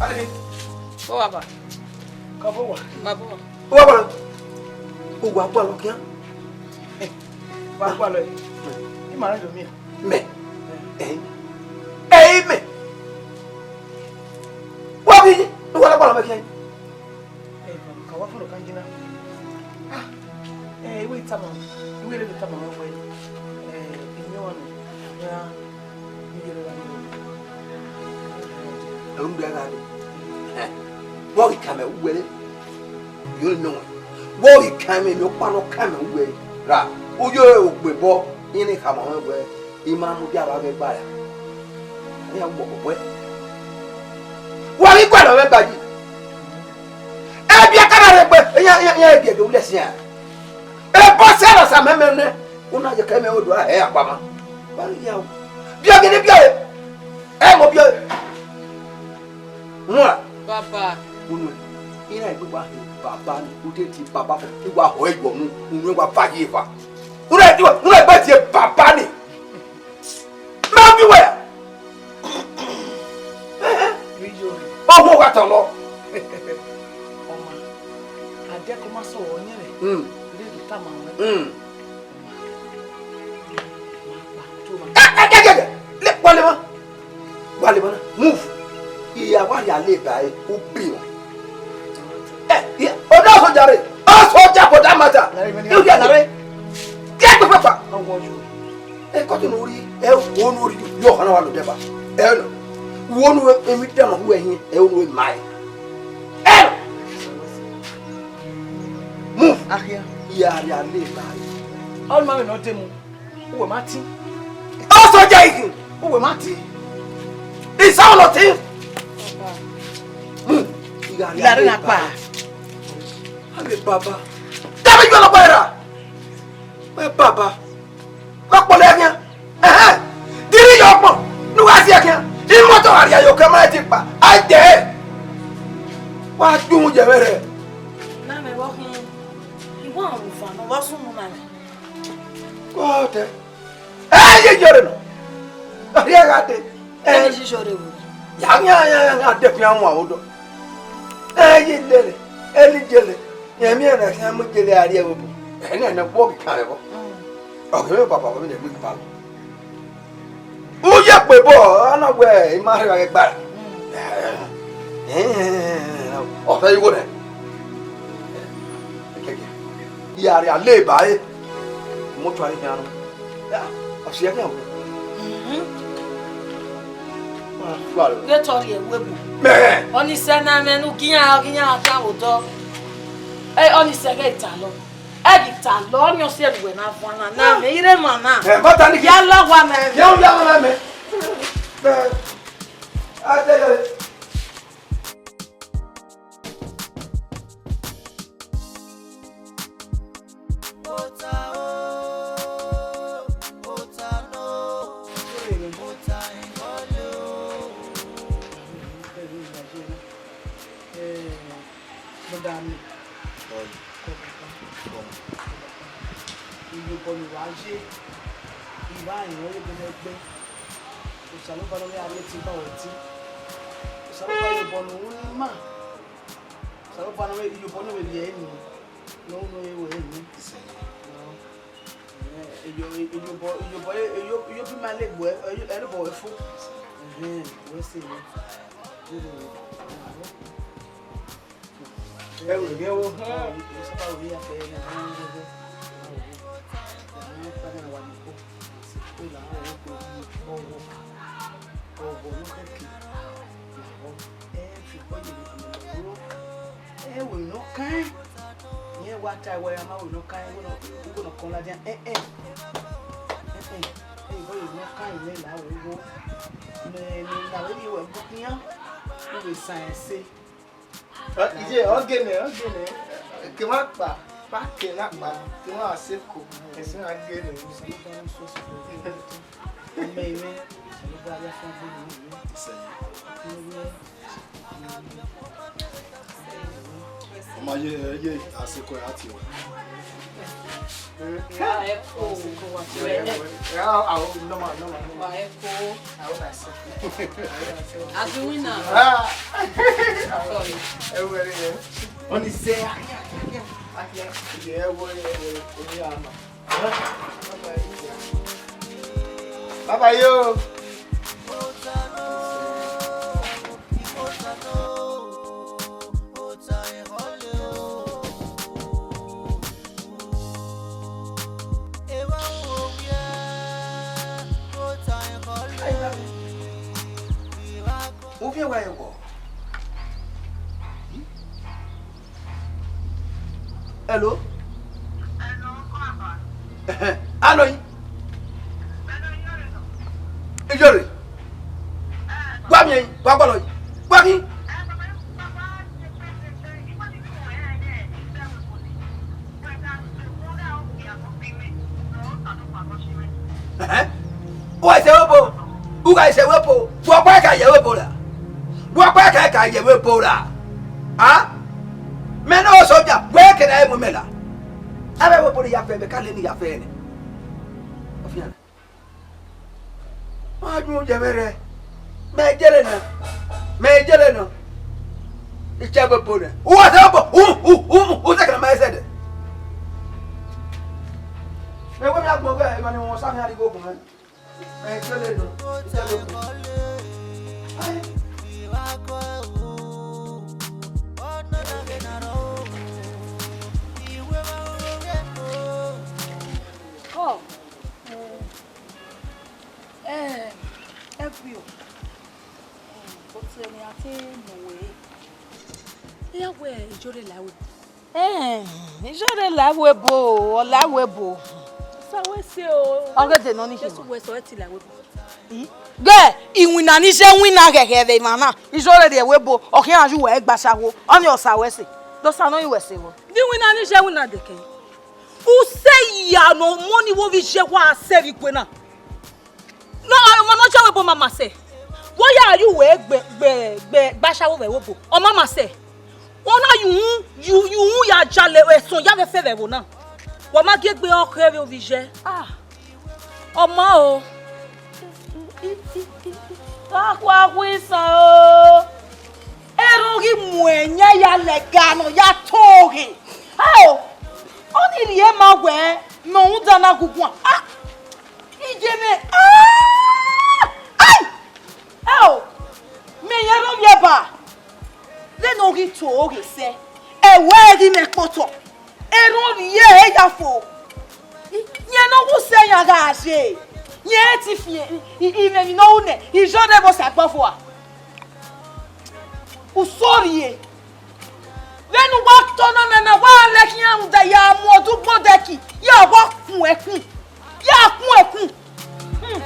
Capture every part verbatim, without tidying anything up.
Alimi. Ó wà bà. Ka bọ wà. Mà bọ. Ó wà bà. Ó wà bà lọ kíá. Wà bà lọ. Ẹ ma rẹ do mẹ. Mẹ. Ẹ. Ẹ mẹ. Wà bí. Ó wà bà lọ mẹ kíá. Ẹ, ka wa fọlọ kan jina. Ah, ẹ, iwẹ tama, iwẹ lele tama wẹ, ẹ, imi wa nọ, ya, mi yẹrẹ wa nọ. Ẹ, u gha dee. Ẹ, wọ ghi ka mẹ uwẹ re. Yo nọ. Wọ ghi ka mẹ, mi ọkpa nọ ka mẹ uwẹ ra. U yo ogbe bọ, iran khama wẹ wẹ. I ma mudia vbe avbe gba ra. Iran gbọgbọ wẹ. Wa ghi gualọ mwẹ gba yi. Ẹbiakara rre egbe, iran, iran, iran biẹ do wulẹ sian. Ebọ sẹ ra sa mẹ mẹ nẹ. U na ye kẹ mẹ odo a hẹ akpama. Wa ghi ya o. Biẹ gele biẹ. Ẹ mọ biẹ. Wọn. Baba. Unu. Iran egbe wa he baba ni. U de ti baba fo. I wa ho egbe unu. Unu wa va yi eva. Unu egbe, unu egbe ti baba ni. Ma bi wẹ. Ọmọ wa tọ lọ. Ọma, adẹ ko ma sọ ọyẹnrẹn. Mm. Ire do tama wẹ. Mm. Ọma, ma kpa, to ma. Ẹ, ẹ, ẹ, ẹ, ẹ, le, wale ma. Wale ma na. Move. Iya wa ya le ba e, u bi wọn. Eh, yeah. Odo soja re. O soja for that matter. Larry, many You get larry. Get the paper. How was you? Ẹ kọ to no ri, ẹ wo no ri yo hana wa lo deba. Ẹ no. Wo no emi da no hu ẹhin, ẹ wo no e mai. Ẹ no. Move. Ahia. Iya ria le mai. All man no dey mu. Uwe ma ti. Also Jason. Uwe ma ti. Isa no ti. Move. Iya ria le mai. Lare na pa. Abe baba. David yo lo pa era. Wẹ baba. Wa kpọlọ ẹghian. Ẹhẹn. Diri yọ ọgbọn. Ne uwa si ẹghian. Imọto gha rhie yo kẹ ma ti kpa. A dẹ. Wa dun yẹ vbe rẹ. Na mẹ vbe ọkhin. Iwọ ọmwa ufan ne ọ vbe sunu na mẹ. Kọtẹ. Ẹ ye yọrẹ nọ. Ọ rhie gha dee. Ẹ ni shisọ rre vbo? Ya, ya, ya, ya, ya, dekun ya wan odọ. Ẹ ye lele, ẹ ni jele. Yẹn miẹn na khian mu jele a rrie ẹvbo bu. Ẹ nẹ, nẹ, wọ ghi kan ẹvbo. Ọ ghi mwẹ baba, wẹ nẹ, wẹ ghi ba lọ. U ye kpe bọ, ọ na wẹ, I ma rhe gha ghe gbara. Ọ fẹ igho nẹ. Kẹkẹ. Iyare a le ba ẹre. Mọtuari khian nọ. Ya, ọ si ẹkẹn o. Mhm. Ghe tọ rhie ẹvbo ebo. Mẹ. Ọni sẹ na mẹ nu gian, ọ gian ta odọ. Ẹ, ọni sẹ ghẹ ta lọ. Ẹ ghi ta lọ, ọni ọ si ẹre wẹ na vuan na, na mẹ, ire ma na. Ẹ, ma ta ni ki- Ya la wa mẹ. Ya, ya wa mẹ. Ẹ, a te le. Brother mi. Iyobọ ne uwa ye, I vba rẹn ọre vbe nẹgbẹ. Osanobua ne ọ vbe a rhie ẹtin ba ruẹ ẹtin. Osanobua iyobọ ne u ru ima. Osanobua ne ọ vbe, iyobọ ne ọ vbe rhie ẹre nii, ne ọ ru ne ọ vbe ru ẹre nii. Iyobọ, iyobọ, iyo, iyo bi ima le egbe, ẹre obọ ruẹ fo. Ẹhẹn, wẹ sẹ nẹ. Ẹ wẹ ghe wo. Ọvọ ne ọ khẹke, ẹ fi kpọ ye aro, ẹ wẹ ne ọ kan, irẹn wa ta wẹ a ma wẹ ne ọ kan, igho ne ọ kan ladian, ẹ ẹ ẹ ẹ ẹ wẹ ne ọ kan, irẹn la wẹ igho, mẹ ne la wẹ rhie wẹ bu khian, u vbe san ẹse. Ọ, iye, ọ gele, ọ gele. Ke ma kpa, pa ke na kpa, ke ma se ko. Ẹse na gele. Ọmọ ẹmwẹ, Osanobua ya fọn gbe ne imẹ. Ọma ye, ye, a se ko ya tie. Wa ẹko. Yeah, I, I, normal, normal, normal. Wa ẹko. I hope I see. As you win now. Ah. Sorry. Everybody, yeah. On the say, ah, yeah, yeah, yeah. Ah, yeah. Yeah, boy, yeah, boy. Yeah, man. Bye bye, yo. Uviẹn wa ẹghọ. Hello? Hello, Baba. Ẹhẹn, alo yi. Hello, Iyore nọ. Iyore. Eh, gua miẹn, gua gbọlọ yi. Gua ghi. Eh, Baba, Baba, Ẹhẹn. U gha sẹ ẹvbo obo, u gha sẹ ẹvbo obo, vbe ọkpa ka ye ẹvbo obo ra? Vbe ọkpa ka ka ye ẹvbo obo ra? A? Mẹ ne ọ soja, wẹ kere ẹvbo mẹ la. Avbe ẹvbo obo ne ya fẹ, mẹ ka lele ne ya fẹ nẹ. Ọfian. Wa ju yẹ vbe rẹ. Mẹ jere na. Mẹ jere na. Ichẹ vbe bo nẹ. U wa sẹ obo. U, u, u, u sẹ kẹrẹ ma sẹ dẹ. Mẹ wẹ mi agbọn ghe, emwa ni wọn sa khian rhie igho gun mwẹ. Mẹ jere na. Ichẹ vbe bo. Ai. Ọ, eh, ẹvbo, eh, otọ ne a te mu wẹ, iran wẹ Iyore la ẹvbo obo. Eh, Iyore la ẹvbo obo, ọ la ẹvbo obo. Sa wẹ sẹ o. Ọ ghe de nọ ni Jesu khin. Wẹ sẹ ọ ti la ẹvbo obo. Hmm? Ghe, iwinna ni ye iwinna ghẹghẹ vbe emwa na, Iyore rhie ẹvbo obo, ọ khian yu wẹ gba ashawo, ọnii ọ sa wẹ sẹ. Do sa nọ i wẹ sẹ vbọ? Iwinna ni ye iwinna dekẹe. Usẹ ya ne ọmọ ni wo vbe iye wa sẹ vbe igue na. Ne ọmọ ne ọ jẹ ẹvbo obo ma ma sẹ. Wẹ ya yu wẹ gbe, gbe, gbe, gba ashawo vbe ẹvbo obo, ọ ma ma sẹ. Ọ na yu uhunmwu, yu, yu uhunmwu ya jalẹ ẹsọn ya vbe fẹ vbe ẹvbo na. Wa ma gie egbe ọkhẹ vbe ovbi iye. Ah, ọ ma o. Akhua khu isan o. Erhọn ghi mu ẹyẹn ya lẹga nọ ya to ghe. Ao, ọnii rhie ma wẹ ne ọ rhunmwuda na guguan. Ah, iye mwẹ. Ah! Ai! Ao, mẹ yẹn rhọvbiẹ ba. Vbene ọ ghi to ghe sẹ, ẹwẹ ghi mwẹ kpotọ. Erhọn rhie ẹre ya fo. Yẹn ne ọ wu sẹ yan gha ye. Yẹn ti fian i, i, imẹ emwi ne ọ ru nẹ, Iyore vbe Osagbọvua. Uso rhie. Vbene uwa tọ na nana, wa lẹ khian rhunmwuda ya mu ọdẹ ugbọn dẹki, ya wa kun ẹkun. Ya kun ẹkun. Hmm.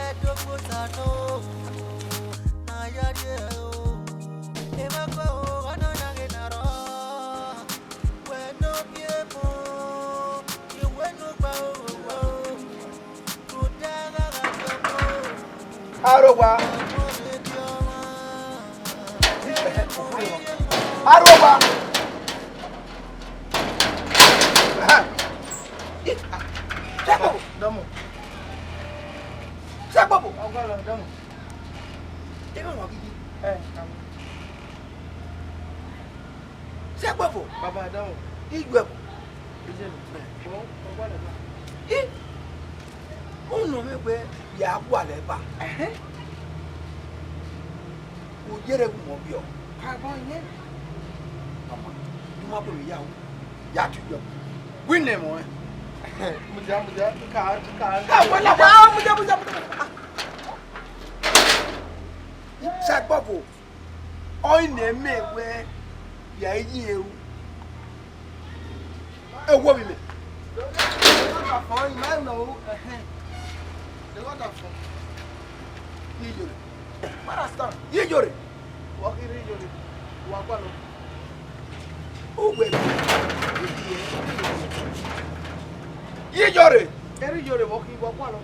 Arowa. Arowa. Aha. Ih, ah. Sẹkpọvbo. Dọmọ. Sẹkpọvbo. Ọgọlọ, dọmọ. Ẹ ma wa gidi. Ẹ, dọmọ. Sẹkpọvbo. Baba, dọmọ. Iyuẹ vbo? Iyuẹ vbo? Ẹ. Ọ, ọgọlọ na. Ih. Unu mwẹ wẹ ya gualọ eva. Ẹhẹn. U yere gu mẹ ọbiọ. Kabọ yẹn. Ọmọ, du ma bọ ya o. Ya tu yọ. Wi nẹ mọ ẹ. Mudia, mudia, ka, ka. Ka wẹ la wa, mudia, mudia, mudia. Sẹkpọvbo. Ọ i nẹ mẹ wẹ ya yi eru. Ewo mi mẹ. Ọdafọn, ima nọ o, ẹhẹn. Ọdafọn. Iyore. Understand? Iyore. Wa kiri Iyore. Wa gbalọ. Uwẹ. Iyore. Eri Iyore wa kiri wa gbalọ.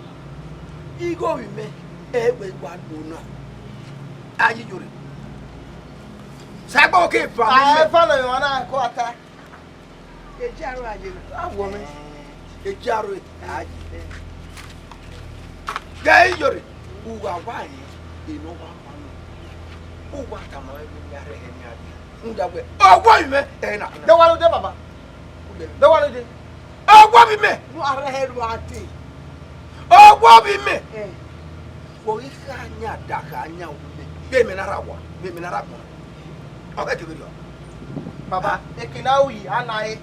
Igho mi mẹ. Ẹgbẹ wa do na. Ayi Iyore. Sagbo ke fa mi. Ah, mẹ. Fa na yo na ko ata. Eji aro aye na. Awọ mẹ. Egiaro a ye. Ghẹ Iyore, u gha wa rẹn, enọ wa ma nọ. U wa tama mwẹ vbene a rhẹhẹ ne a rrie. Rhunmwuda wẹẹ, ọwọ vbe imẹ, ẹ na. De wa rode, baba. De wa rode. Ọwọ vbe imẹ. Nu a rhẹhẹ ru a dee. Ọwọ vbe imẹ. Eh. Wẹ ghi kha yan da kha yan wu mẹ, vbe mẹ na rha wa, vbe mẹ na rha gbọn. Ọ ghẹ kevbe rriọ. Baba, eke na ru yi, a na re.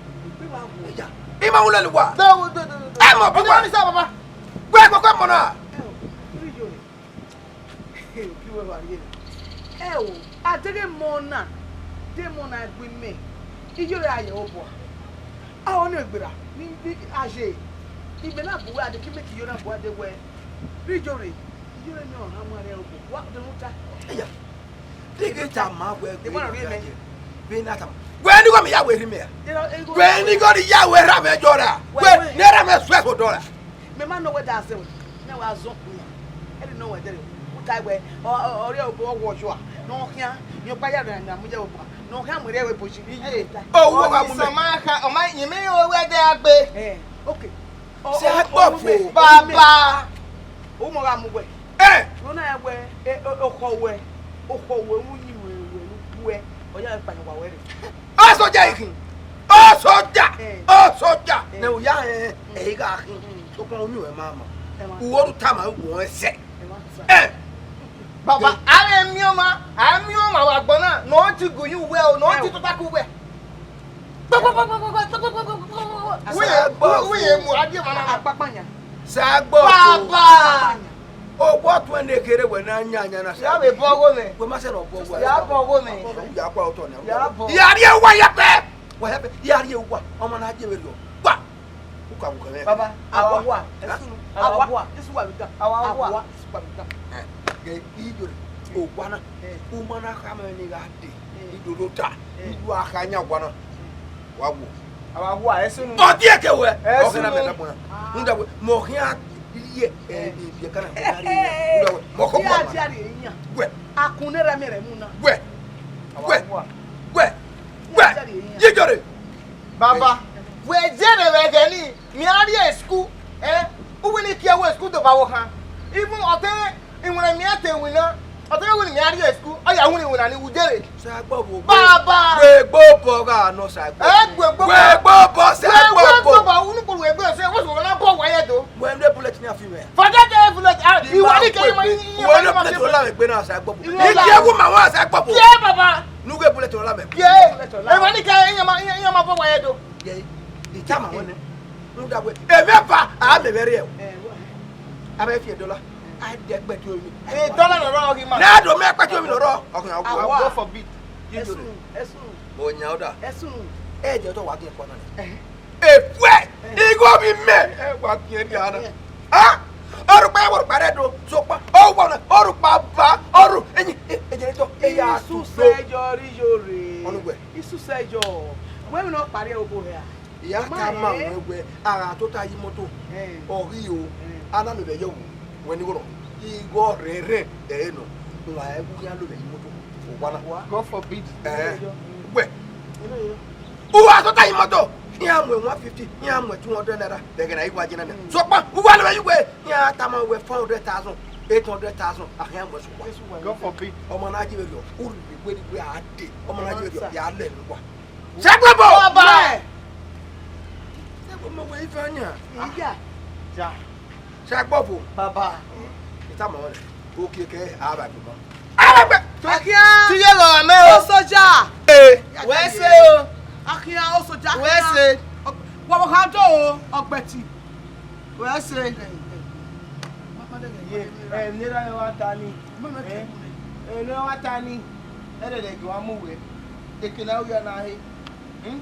Eya, ima wu lele uwa. Do, do, do, do, do. Ẹ mọ bu uwa. Ni sa, baba. Wẹ gbọgbọ mọ na. Ẹ o, iri yo re. Ẹ o, ki wẹ wa rrie na. Ẹ o, a deghẹ mọ na, de mọ na gbe imẹ. Iyore a ye obọ. A ho ne egberra, ni, ni a ye. Imẹ na bu uwa de, ki mẹ ke Iyore na bu uwa de wẹ. Ri Iyore, Iyore ni ọ rhan ma rre obọ. Wa de nu ta. Eya. Deghẹ tama wẹ De wa rrie mẹ. Vbe na tama. Wẹ ni gọ mẹ ya wẹ rhie mẹ ya. Wẹ ni gọ ni ya wẹ rha mẹ jọ ra. Wẹ ne rha mẹ suẹ so dọ ra. Mẹ ma nọ wẹ da zẹ wẹ, ne wa zọ kun ya. Ẹre nọ wẹ dẹrẹ, u ta wẹ, ọ, ọ, ọ rhie obọ wọ yọ a. Ne ọ khian, ne ọ kpa ya rẹ na mu ye obọ. Ne ọ khian mu rhie wẹ boji. Ẹ, ta. O, wọ gha mu mẹ. Ọ ma kha, ọ ma yin mẹ o wẹ dẹ agbe. Ẹ, okay. Ọ, Sẹ ọ, agbọ ọ mu mẹ. Fo. Baba. O mọ gha mu wẹ. Ẹ. Nọ na ya wẹ, e, o, okhọ wẹ, okhọ wẹ, u yin wẹ, wẹ, u wẹ, ọ ya kpa wa wẹ rẹ. Ọ soja ikhin. Ọ soja. Ẹ. Ọ soja. Ẹ. Ne u ya hẹn, ẹ, ẹ, ẹ gha khin. Mm. Sokpan u miẹn ma ma. Ẹ ma. U ru tama u wọ ẹsẹ. Ẹ ma sa. Ẹ. Baba, a vbe miẹn ọma, a miẹn ọma vbe agbọn na, ne ọ ti gu ye uwẹ o, ne ọ ti tota ku uwẹ. Wẹ ye, wẹ ye mu a die ma na. Akpakpa yan. Sagbo. Baba. Owa tuẹn ne kherhe wẹ na yan yan na. Ya vbe bọ gho mẹ. Wẹ ma sẹ ne ọ bọ wẹ. Ya bọ gho mẹ. Ya kpa otọ na. Ya bọ. Ya rrie uwa ya pẹ. Wẹ ya pẹ. Ya rrie uwa. Ọmọ na je vberriọ. Wa. U ka wu kẹ mwẹ. Baba, awa wa. Ẹsunu. Awa wa. Isu wa vbe ga. Awa wa. Awa. Isu wa vbe ga. Ẹ, ghe Iyore. Owa na. Ẹ. U ma na khama ẹmwẹ ne I gha dee. Ẹ. I do do ta. Ẹ. I do a kha yan owa na. Wa wo. Awa wa, ẹsunu. Ọ die ke wẹ. Ẹsunu. Ọ kẹ na mẹ na gbọn na. Ah. Rhunmwuda wẹ, mẹ ọ khian rhie, ẹ, ẹ, ibiẹka na, mẹ na rhie. Rhunmwuda wẹ, mẹ ọ kọ Iya wa. Dia rhie iyan. Wẹ. Akun ne rẹ miẹn rẹ mu na. Wẹ. Awa wa. Wẹ. Wẹ. Wẹ. Iya dia rhie iyan. Ye Iyore. Baba, wẹ zẹrẹ vbe ẹghẹ ni, mẹ a rrie school, ẹ, uwẹ ni kiẹ wẹ school do ba vbe okhan. Even ọtẹn iwinna mẹ te winna, ọtẹn wẹ ne mẹ a rrie school, ọ ya winna iwinna ni wu dere. Sagbo bo. Baba. Wẹ gbo bọ gha nọ Sagbo. Ẹ, wẹ gbo bọ. Wẹ gbo bọ Sagbo. Wẹ gbo bọ, unu kpolo wẹ gbo se, wẹ so na bọ wa ye do. Wẹ ne bullet ni a fi mẹ. Forget the bullet, ah, iwẹ ni ke ma, iwẹ ni bullet wala mẹ gbe na Sagbo. Iwẹ la. Iye wu ma wa Sagbo. Ye baba. Nu ke bullet wala mẹ. Ye. Iwẹ ni ke iye ma, iye ma bọ wa ye do. Ye, I tama wẹ nẹ. Rhunmwuda wẹ, emwi eva, a mẹ vbe rriọ. Ẹ, wa. A vbe fi dollar. A de kpẹti omi. Eh, dollar nọ rọ ghi ma. Na do mẹ kpẹti omi nọ rọ. Ọkàn awa. Awa. God forbid. Ẹsunu, ẹsunu. Mo nya ọda. Ẹsunu. Ẹ jẹ otọ wa gin ẹkọ na nẹ. Ẹhẹn. Efuẹ, igho vbe imẹ. Ẹ wa gin ẹdia na. Ẹhẹn. Ah? Ọrhukpa ya wẹ ọrhukpa rẹ do. Sokpan, ọ wa na, ọrhukpa ba, ọrhu, ẹyin, ẹ, ẹ jẹ ne tọ, ẹ ya tu do. Isusẹ yọ rri Iyore. Ọnugbe. Isusẹ yọ. Wẹ vbe ne ọ kpa rrie obo hẹ a? I ya tama ruẹ wẹ, a gha tota ye imoto, ọ ghi o, a na lo vbe ẹyọvbu, wẹ ni gho nọ, igho rẹnrẹn ẹre nọ, wa ẹ wu khian lo vbe ye imoto, owa na. God forbid. Ẹ, wẹ, u gha tota ye imoto, iran mu one fifty, iran mu two hundred naira, vbe ẹghẹ ne a i wa ye na nia. Sokpan, u wa lo vbe ye uwẹ, iran tama wẹ four hundred thousand, eight hundred thousand, a khian mu ẹse uwa. God forbid. Ọmọ na ye vberriọ, u rhie egbe ne a dee, ọmọ na ye vberriọ, ya lẹ ne uwa. Sagbo bo! Baba! Sagbo mo wẹ ife ọyan. Iya. Ja. Sagbo bo. Baba. Ita mo wẹ. Oke ke a ba gbe mo. A ba gbe. Akia. Ti ye lo me o. Osoja. Eh. Wẹ se o. Akia osoja. Wẹ se. Wa wo ha do o, ọgbẹti. Wẹ se. Ye, eh, ne ra wa ta ni. Eh, eh, ne ra wa ta ni. Ẹdẹdẹ gẹ wa mu wẹ. Eke na ru ya na he. Hmm?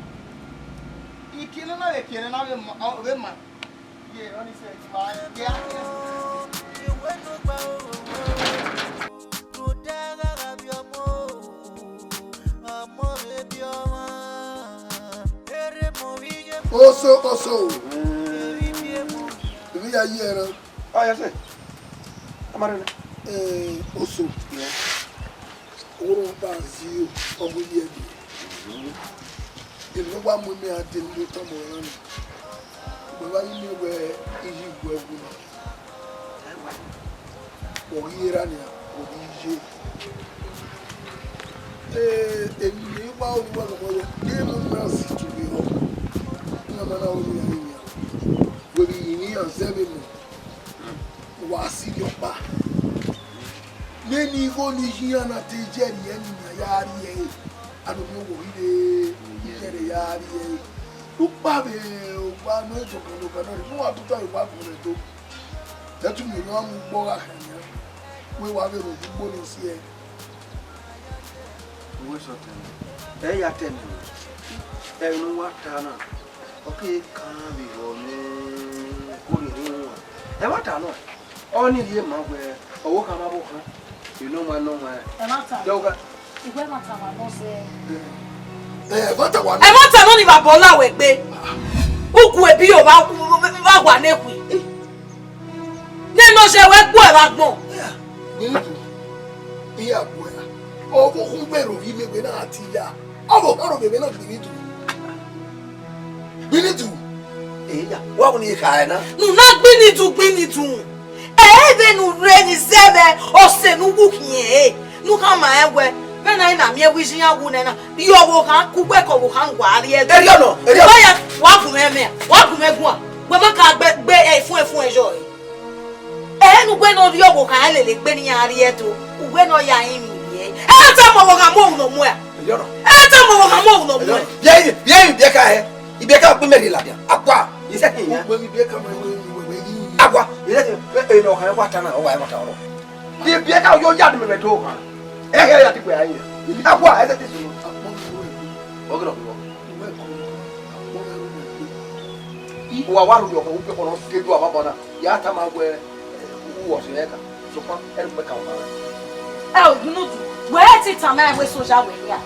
Ike ne na vbe kie ne na vbe ma, ọ, vbe ma. Ye, ọ ni sẹ, ti ma, ye, a, ye. Oso, oso. Ibi ya yi ẹran. Oh, yes, sir. I'm ready. Eh, oso. Yeah. Oro ba zi ọgọ ye ni. Ilo wa mu mi a de ni tọmọ ẹran ni. Wa yi miẹn wẹ iye iwuẹ wu na. Ọ ghi ra nian, ọ ghi ye. Ee, emwi ne I wa ru wẹ lọghọ ye, de emwi na si tu vbe họ. Na ma na ru ya rinmwian. Wẹ vbe rinmwian zẹ vbe nọ. Wa si rhiọkpa. Nene igho ni iye iran na te ye rhie ne iran ya rhie ẹre. Ado miẹn owo ghi rre, iye ẹre ya rhie ẹre. Ukpa vbe ogba nọ, eto kan nọ, kan nọ, ne uwa tota vbe wa gun ẹto. Ẹtu miẹn ne ọ mu ugbo gha khẹ nian. Wẹ wa vbe ro ugbo ni si ẹe. Uwẹ sọtẹ nẹ. Ẹ ya tẹ nẹ. Ẹ ne uwa ta na. Ọ ke kan vbe họ ne orhiọn wan. Ẹ wa ta nọ. Ọni rhie ma wẹ ọvbokhan ma vbe okhan, enọ wan nọ wan. Ẹmwata. Dọgha. Uwẹ ẹmwata wa nọ zẹ. Ẹ, ẹmwata wa nọ. Ẹmwata nọ ni vbe abọ la wẹ gbe. Ugu ebi yo vbe, vbe wa ne khui. Ne nọ zẹ wẹ gbuẹ vbe agbọn. Gbinitu, iye agbọn ya. Ọvbokhan ugbẹn ro vbe imẹ wẹ na ti ya. Ọvbokhan ro vbe na Gbinitu. Gbinitu. Eya, wa wo ni kha ẹ na? Nu na Gbinitu, Gbinitu. Ẹ vbe nu rre ni zẹ vbe ọse ne u wu khian ẹre. Nu khama rẹn wẹ, vbene a i na miẹn wẹ iye iran wu nẹ na, rhie ọvbokhan, kugbe ke ọvbokhan wa rhie ẹdẹ. Erriọ nọ, erriọ. Wa ya, wa gun mwẹ mẹ, wa gun mwẹ guan. Wẹ ma ka gbe, gbe, ẹ, fuẹn, fuẹn yọ ẹre. Ẹ ne uwẹ ne ọ rhie ọvbokhan lele egbe ne iran rhie ẹto, uwẹ ne ọ ya rinmwian rhie. Ẹ tama ọvbokhan mu ohu ne ọ muẹn. Erriọ nọ. Ẹ tama ọvbokhan mu ohu ne ọ muẹn. Ye, ye, ye, ibiẹka hẹ. Ibiẹka gbe mẹ rhie ladian. Akua, ye sẹ ke yan. Uwẹ ne ibiẹka ma wẹ, wẹ, wẹ, wẹ, wẹ. Akua, ye sẹ ke, e, e, ọvbokhan wa ta na, ọ wa, wa ta ọrọ. Ibiẹka yo ya de mẹ do ha. Ẹ hẹ ya ti gbe aye. Akua, ẹ sẹ ti sunu. Akpọ mẹ wẹ. Ọgẹ nọ. Wẹ ko. Akpọ mẹ wẹ. Uwa wa ru yọ ko, upe ko no ke do ababa na. Ya tama wẹ, u wọ se ẹka. Sokpan, ẹre u gbe ka ọmwa. Ẹ o, Gbinitu, wẹ te tama wẹ soja wẹ hia.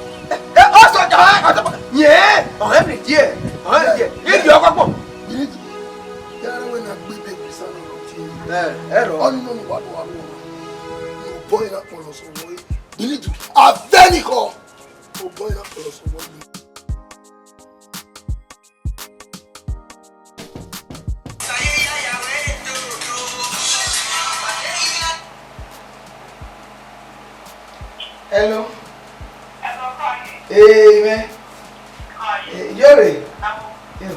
Ẹ, ọ soja, ọ, ọ, ọ, yẹ, ọ, every year, ọ, every year. Ibi ọkọ pọ. Gbinitu, ya rẹ wẹ na gbe ebe Kristiano rọ tie. Ẹ, ẹ rọ. Ọni nọ ni wa do wa ru ọmwa. Obọ i na kpọlọ sẹ ọmwa. Gbinitu, avẹ ni kọ. Obọ i na kpọlọ sẹ ọmwa. Hello. Ee, mwẹ. Ee, yọrẹ. Ee,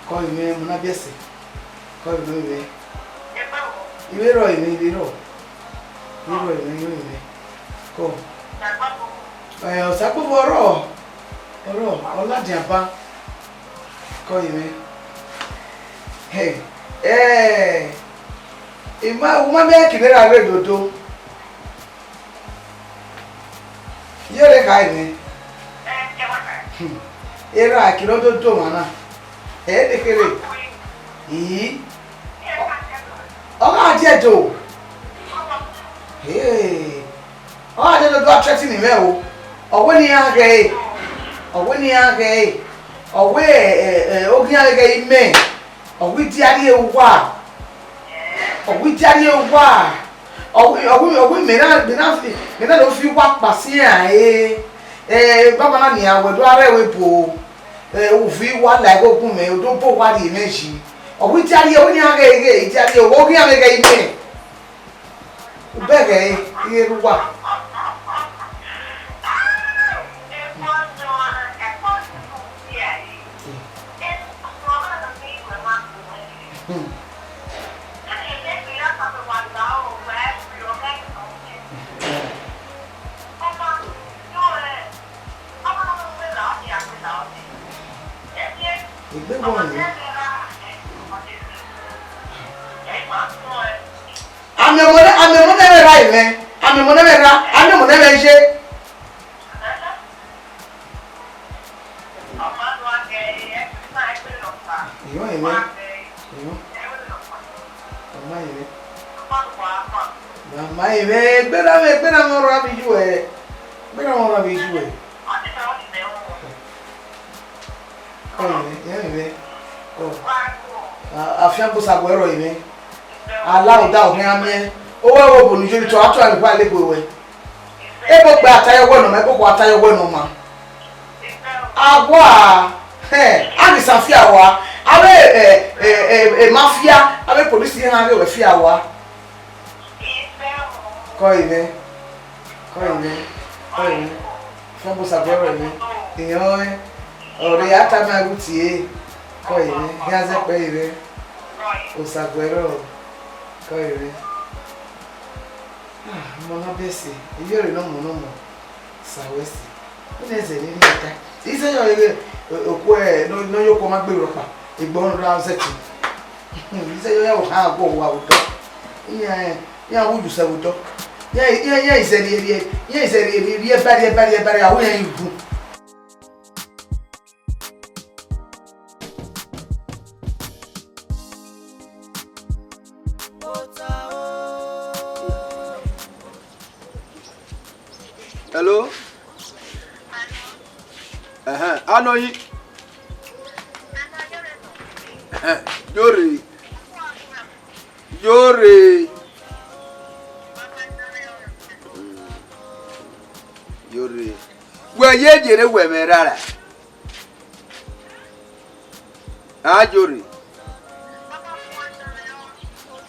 kọ mwẹ, mo na biẹ sẹ. Kọ mwẹ, mwẹ. I vbe rrọọ mwẹ, I vbe rrọọ. I vbe rrọọ mwẹ, I vbe rrọọ mwẹ. Kọ. Ẹ, Osagbogbo ọrọọ. Ọrọọ, ọ ladian ban. Kọ mwẹ. Ẹ, ẹ, I ma, u ma miẹn kene erha rre dodo. Yere kha mwẹ. Hmm. Erha kiro dodo mwa na. Ẹ de kere. Ii. Ọ gha die do. Hey. Ọ gha die do do a threaten mwẹ o. Ọ wẹ ne iran ghẹ ẹre. Ọ wẹ ne iran ghẹ ẹre. Ọ wẹ, ẹ, ẹ, ẹ, oghian ghẹ imẹ. Ọ wẹ idiarhie uwa. Ọ wẹ idiarhie uwa. Ọ wẹ, ọ wẹ, ọ wẹ mẹ na, mẹ na fi, mẹ na do fi uwa kpa siẹn ẹre. Ẹ, baba na nian wẹ do a rre ẹvbo ebo. Ẹ, u vi uwa la ẹghẹ ogun mwẹ, u do bo uwa rhie mwẹ yi. Ọ wẹ idiarhie, ọ wẹ ne iran ghẹ ẹre, idiarhie, ọ wẹ oghian mwẹ ghẹ imẹ. U bẹghe ẹre, I ghi rre uwa. Hmm. Egbe wọ nẹ. Amẹ ọmọ nẹ, amẹ ọmọ nẹ mwẹ ra mwẹ. Amẹ ọmọ nẹ mwẹ ra. Amẹ ọmọ nẹ mwẹ ye. Iyọn ẹmwẹ. Iyọn. Ọ ma ẹmwẹ. Ọ ma ẹmwẹ. Gberra mwẹ, gberra mwẹ ọrọre avbe iyuẹ. Gberra mwẹ ọrọre avbe iyuẹ. Ọ ẹmwẹ, ẹmwẹ. Ọ. A, afiangbe Osagbogbo ẹrọ ẹmwẹ. Ala oda ọhẹn a miẹn. Owẹ wo bọ ne iyori tọ, a tua ni kua lẹgbẹ wẹ. Ebo gbe a ta ye ọwẹ ne ọ ma, ebo kua ta ye ọwẹ ne ọ ma. Awa, hẹ, a ghi sa fi awa. Avbe, eh, eh, eh, eh, mafia, avbe police iran ghe wẹ fia wa. Kọ ivẹ, kọ ivẹ, kọ ivẹ. Fọnbọ Osaguẹrọ ivẹ. Iyan ọnrẹn, ọre a tama ẹvbo tie. Kọ ivẹ, hia zẹ kpẹ ivẹ. Osaguẹrọ, kọ ivẹ. Ah, ọmọ ne ọ biẹ ẹse, iyore ne ọmọ ne ọmọ, sa wẹ ẹse. Ina ẹzẹ ne I rhie ta. Ize yọ ghe, okhuo ne ọ, ne ọ ye okhuo ma gbe rhọkpa, egbe ọnrẹn ra zẹ ẹtin. Ize yọ ya ohan aguọ wa vbe odọ. Iran, iran wu yu sẹ vbe odọ. Iran, iran, iran izẹ rhie rhie, iran izẹ rhie rhie rhie ba rhie ba rhie ba rhie, a wu iran yi gun. Hello? Ẹhẹn, anọ yi. Ẹhẹn, yore. Yore. Yore. Wẹ ye yere wẹ mwẹ rara. A yore.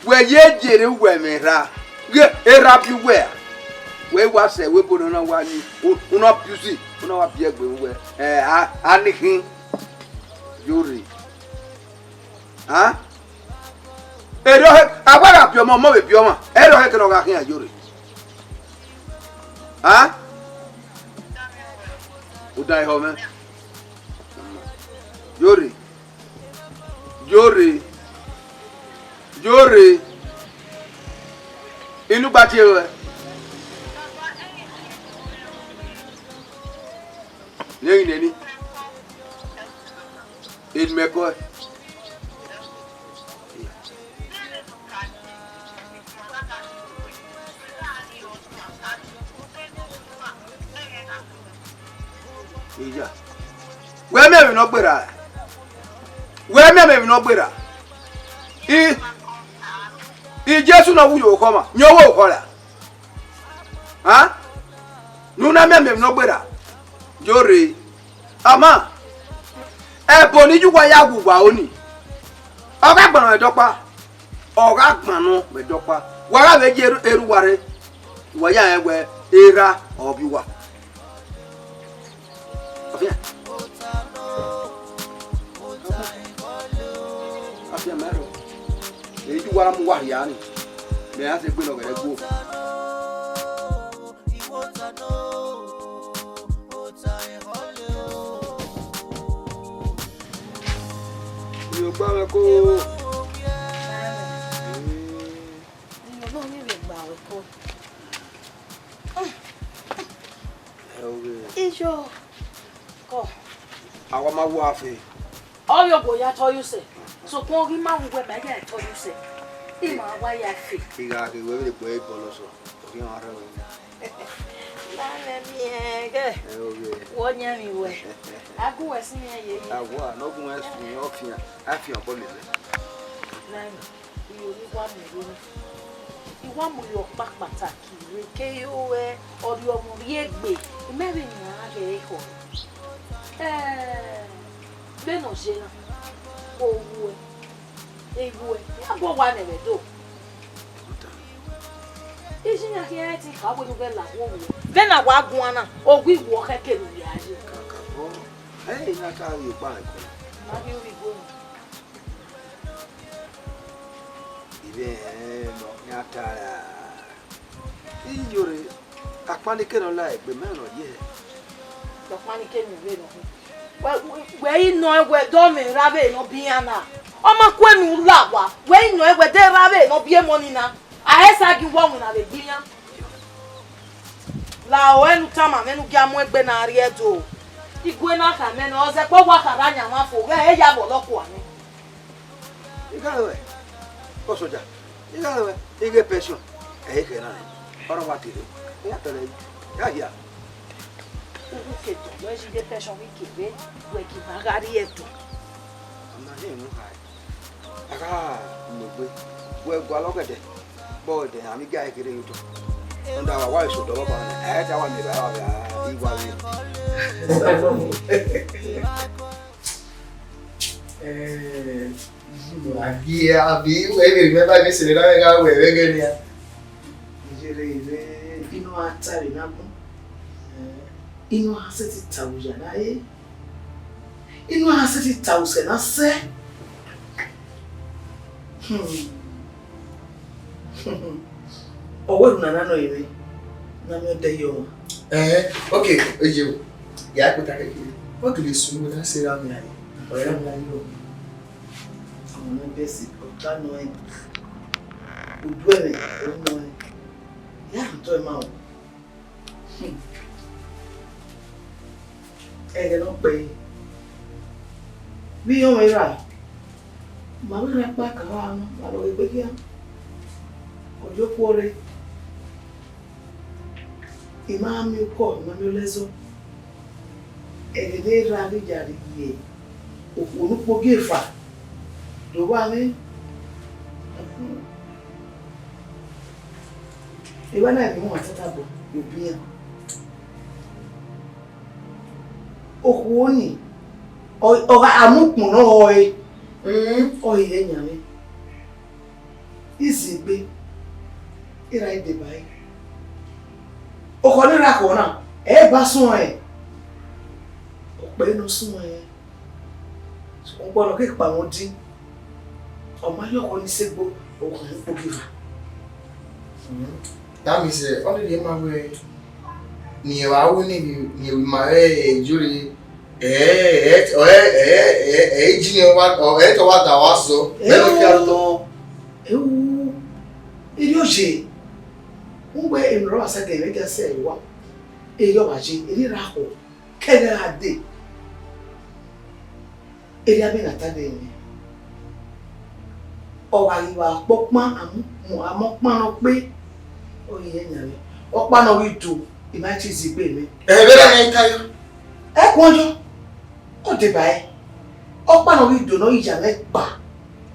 Wẹ ye yere uwẹ mwẹ erha. Ghe erha bi uwẹ a. Wẹ wa sẹ wẹ ebo ne ọ na wa ni, u, u na abuse, u na wa biẹ egbe vbe uwẹ. Ẹ, a, a ni khin. Yore. A? Erriọ hẹ, a wa gha biẹ ọmọ, ọmọ vbe biẹ ọmwa. Erriọ hẹ kene ọ gha khian yore. A? U dan ehọ mwẹ. Yore. Yore. Yore. Inu gba tie ruẹ. Ne ghi neni. Enu mẹ kọe. Iya. Wẹ miẹn emwi ne ọ gberra. Wẹ miẹn emwi ne ọ gberra. I, I Jesu ne ọ wu ye orukhọ ma, yan owa orukhọ ra? A? Ne u na miẹn emwi ne ọ gberra. Yore. Ama, ẹbo ne iye uwa ya wu uwa oni, ọ gha gbanọ mwẹ dọkpa, ọ gha gbanọ mwẹ dọkpa. Wa gha vbe ye erha uwa rre, wa ya rẹn wẹ erha ọ biẹ uwa. Afian. Afian mẹ rọ. Eyi uwa na mu uwa hia ni. Mẹ ya sẹ egbe ne ọ ghẹ guo. Iyogba mwẹ ko. Iyogba ni vbe gba wẹ ko. Ẹ oghe. Iyo. Kọ. A wa ma wu afe. Ọ yọ gbe ya tọ yu sẹ. Sokpan ọ ghi ma wu wẹ ma ya tọ yu sẹ. I ma wa ya fe. I gha ghe wẹ vbe gbe bọlọ sọ. Ọ ghi ọnrẹn wẹ. Na mẹ miẹn ghẹ. Ẹ oghe. Wọ yan mi wẹ. A gu wẹ sin iran yeye. A wa, ne ọ gu wẹ sin, ọ fian, a fian obọ lele. Na mẹ. Iyo ne I wa mu rre na. I wa mu ye ọkpa kpataki rre ke yo wẹ ọrriọ mwẹ rrie egbe, imẹ vbe yan ghẹ ehọ. Eh, vbene ọ ye na, owuẹ, ewuẹ, iran bu owa nẹ vbe do. Iye iran khian ẹtin ka wẹ ne u ghẹ la owuẹ. Vbene a wa guan na, owa iwuẹ ọ khẹke ne u ya ye. Kakabọ, ẹ i na ka ghi kpa ẹko. Ma ghi ru igho na. Ivbi ẹnrẹn nọ khian ta ra. Iyore, akpanikẹn ne ọ la egbe mẹ nọ ye. Akpanikẹn ne u vbe nọ. Wẹ, wẹ, wẹ i nọ wẹ dọ mwẹ erha vbe ne ọ biẹ iran na. Ọ ma kue ne u la owa. Wẹ i nọ wẹ de erha vbe ne ọ biẹ emọ ni na. A he sa gie uwu ọwẹn na vbe gbe iran. La ore ne u tama mwẹ ne u gia mu egbe na rrie Ẹdo. Igue na khama ẹn, ọ zẹkpẹ wa khara yan mwa fo, ghẹ ẹ ya vbe ọlọkua nẹ. I gha ruẹ, ọ soja, I gha ruẹ, I ghe pension, ẹ i khẹ na nẹ, ọ rọ wa te rre, I ya tẹlẹ, I gha hia. U ke tọn, wẹ ghi ghe pension vbe kevbe, wẹ ghi ma gha rrie Ẹdo. Ọ ma rẹn emwi khae. A gha mu egbe, wẹ gualọ ọgẹdẹ, vbe ọgẹdẹ, a vbe gie a kherhe ye otọ. Rhunmwuda wa wa eso dọvbọba na, ẹ i ta wa miẹn evbare wa vbe a i wa vbe. Eh, a gie abi, wẹ vbe remember vbe sẹ ne gha wẹ vbe ẹghẹ nia. Iyẹrẹ vbe inu a ta vbe na bun. Eh, inu a sẹtin ta vbe oya na re. Inu a sẹtin ta vbe usẹ na sẹ. Hmm. Ọ wẹ unu nana nọ yevbe, na miẹn ọdẹ ye ọmwa. Ẹhẹn, okay, oye o. Ya kpota kẹkẹ. Ọ gele sunu wẹ na sẹ ra mẹ aye. Ọ ya mẹ aye o. Ọmọ ne bẹsi, ọ ta nọ ẹ. Udu ẹmwẹ, ọ nọ ẹ. Ya tọ ẹ ma o. Hmm. Ẹghẹ ne ọ kpẹre, vbe iran mwẹ ra, ma vbe rhan ekpa ka vbe nọ, ma lọghe egbe khian. Ọ ye okhuo rre, I ma miẹn ukọ, I ma miẹn olẹzọ. Ẹghẹ ne erha ghi ya rhie okhuo ne ukpogieva do vba mwẹ. Evba na emwi uwan tatabọ ye obi iran. Okhuo ni, ọ, ọ gha mu ukpọn ne ọ họe, ọ i re yan mwẹ. Iziegbe, erha i deba ẹre. Okhọ ne erha khọ na, ẹ i ba suẹn, ọ kpẹre ne ọ suẹn. Sokpan ọkpa nọ ke kpa mwẹ odin, ọ ma ye ọkhọ ni sẹ egbe okhuo ne ukpogieva. That means, eh, ọ ni rhie ma wẹ ne irẹn vbe aro ne irẹn vbe ima rẹ iyore, ẹ, ẹ, ẹ, ẹ, ẹ, ẹ, ijinian wa, ọ, ẹ te wa da wa sọ, ẹ nọ khian otọ. Ewu, erriọ ye, uwẹ emwi ne ọ wa sa gẹ vbe dia sẹ ẹre wa, erriọ wa ye, erriọ ra khọ, kẹghẹ gha dee. Erriọ amẹ na ta dee mwẹ. Ọ gha ghi vbe kpọkpan, amọ, amọ ọkpan nọ kpe, ọ ghi rẹn yan mwẹ. Ọkpa nọ ghi do, I ma te iziegbe mwẹ. Ẹ, vbe erha mwẹ ta yọ? Ẹ kuan yọ, ọ deba ẹre. Ọkpa nọ ghi do ne ọ ghi ya mwẹ kpa,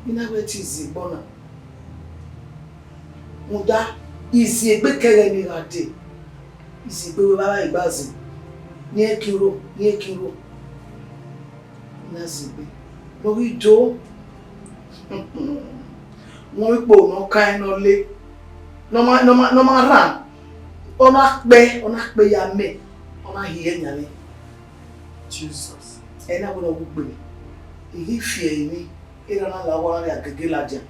I na wẹ te iziegbe ọna. Rhunmwuda, iziegbe kẹghẹ ne I gha dee, iziegbe wẹ vbe a gha gba zin, ne irẹn kin ro, ne irẹn kin ro. Na zin egbe, ne ọ ghi do. Wọn ikpo ne ọ kan ne ọ le, ne ọ ma, ne ọ ma, ne ọ ma rhan, ọ na kpẹ, ọ na kpẹ ya mẹ, ọ na hiẹ yan mwẹ. Jesus. Ẹ na wẹ ne ọ wu gbe, I ghi fi ẹre emwi, erha na la owa na rria gege ladian.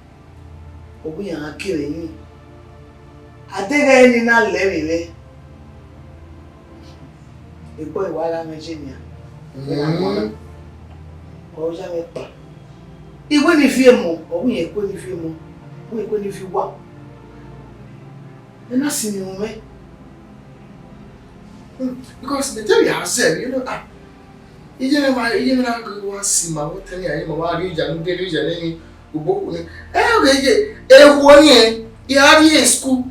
Ọ wẹ iran gha gie mwẹ emwi. A deghẹ ẹre ne I na lẹ vbe mwẹ, egbe ọre wa gha mwẹ ye nian. Vbe na gbọna, ọ ya mwẹ kpa. I wẹ ne I viọ emọ, ọ wẹ irẹn kue ne I viọ emọ, ọ wẹ irẹn kue ne I viọ uwa. Ẹ na sinmwi mwẹ. Because the day we are there, you know, ah, iye ne wa, iye ne na gbe wa si ma, wo tell me, aye ma wa ri oja, nu de ri oja ne ni, ugbo ku ni. Eh, okay, ye, ewu ni, ya ri school.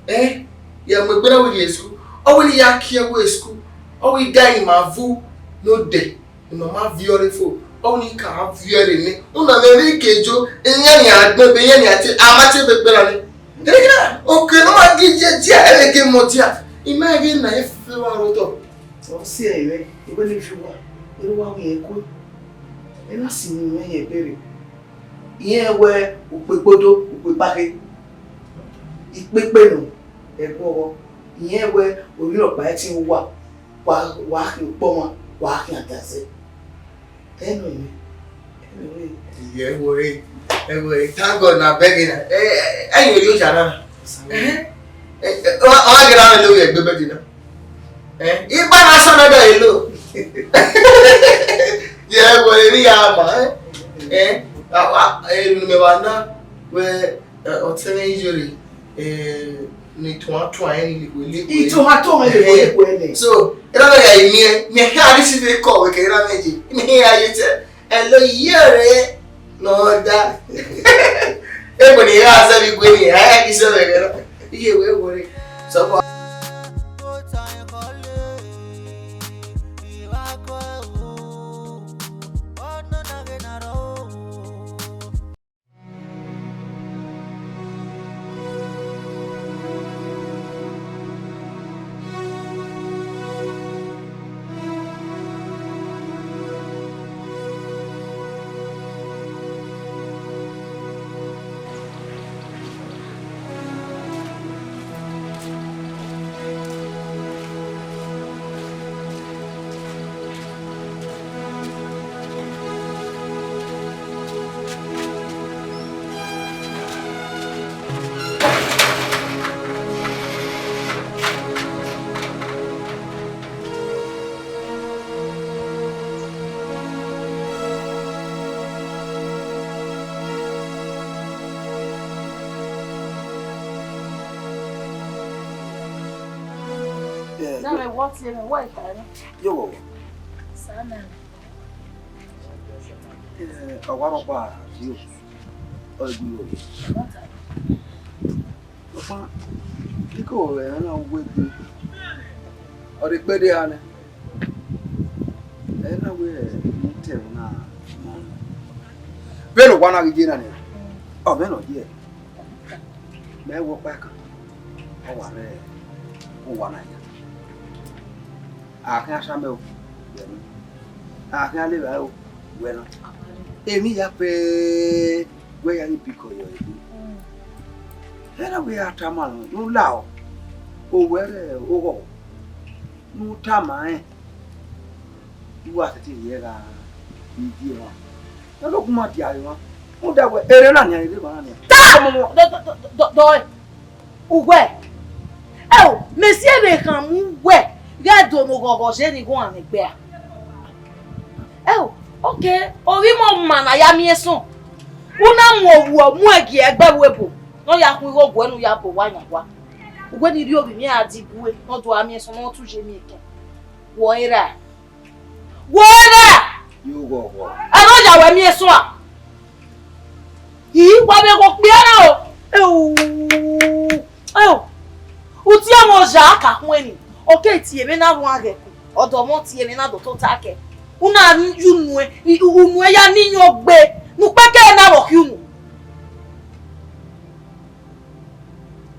Eh, ya mu egbe na we ri school. Ọ wẹ ne ya kie we school. Ọ wẹ ga ima vu no de. Ima ma viọ re fo. Ọ wẹ ne I ka viọ re nẹ. Una mwẹ vbe ke jo, iyan ni a gbẹn be, iyan ni a te, a ma te be gbẹra nẹ. Ẹnẹgha, okay, ne ọ ma ghi ye dia, ẹ vbe ke mọ dia. I ma ghe na e fe wa ro otọ. Ọ si ẹre mwẹ, I wẹ ne I viọ uwa, erha uwa wẹ irẹn kue. Ẹ na sinmwi mwẹ ye ẹbe rre. Irẹn wẹ ukpekpodo, ukpekpakhe, ikpekpe nọ, ẹguọghọ. Irẹn wẹ orhiọn ọkpa ẹtin uwa, wa, wa khian ukpọmwa, wa khian adazẹ. Ẹ nọ irẹn. Ẹ nọ irẹn. Iye, ẹ wo re, ẹ wo re. Thank God na bẹghe na. Ẹ, ẹ, ẹ, ẹ, ẹ, ẹ, ẹ, ọ, ọ gha ghe na mwẹ ne ovbi ẹgbẹ bẹghe na. Eh, igba na sọ nẹdẹ elo. Ye, wẹ, emwi ya ma, eh? Eh, a, a, enu ne mẹ wa na, wẹ, eh, ọtẹn mwẹ Iyore, eh, ne tuan tuan ẹn ni likhue likhue. Ituan tuan ẹn likhue likhue nẹ. So, erha mwẹ ya imiẹn, miẹn hia ni si vbe kọ wẹ kẹ erha mwẹ ye. Miẹn hia ye tẹ, ẹ lo Iyore. Nọ da. Egbe ne I gha zẹ vbe igue ni, a ya ghi zẹ vbe ẹghẹ na. Iye wẹ wo re. Sọkọ. Ẹ, wọ tie mwẹ, wẹ ta nẹ? Yo, wọ. Sa na. Ẹ, ọ wa rhọkpa, yo. Ọ gbe yo. Ọkpa, iko ẹmwẹ na wegbe. Ọ rhe kpede ha nẹ. Ẹ na wẹ ne u te ẹmwẹ na ma. Vbene owa na ghi ye na nian, ọ mwẹ ne ọ ye. Mẹ wẹ ọkpa ẹkan, ọ wa rre owa na yan. A khian sa mẹ o, wẹ nọ. A khian levba o, wẹ nọ. Emwi ya pẹ wẹ ya ghi bikọ yọ egbe. Ẹ na wẹ ya tama nọ, ne u la o. Owẹ rẹ oghọghọ, ne u tama rẹn. Uwa sẹtin rhie gha ivie emwa. Nọ lọkun ma dia emwa. Rhunmwuda wẹ, erriọ na nian, erriọ na nian. Ta! Ọmọ, ọmọ. Dọ, dọ, dọ, dọ, dọ, ẹ. Uwẹ. Ẹ o, mẹ si ẹmwẹ khan mu uwẹ, ghẹ do ne oghọghọ ye ne I guan ne egbe a. Ẹ o, okay, ovbi mọ ma na ya miẹn sọn. U na mu owu mu ẹgie ẹgbẹe vbe ebo, ne ọ ya khuan igho guẹ ne u ya bọ owa yan owa. Uwẹ ni rhie ovbi mwẹ a di bue, ne ọ do a miẹn sọn, ne ọ tu ye miẹn ekẹn. Wọ i ra. Wọ i ra. Yo, wọ, wọ. Ẹ ne ọ ya wẹ miẹn sua. I wa vbe gho kpia na o. Eo. Eo. U tie mwẹ oya ka khuẹn ni. Ọ ke tie mwẹ na ruan ghẹ ku. Ọdọ mwẹ tie mwẹ na do tota kẹ. U na yu nuẹn, u nuẹn ya ni yan ogbe. Ne ukpẹkẹ na vbe ọ khiẹ unu.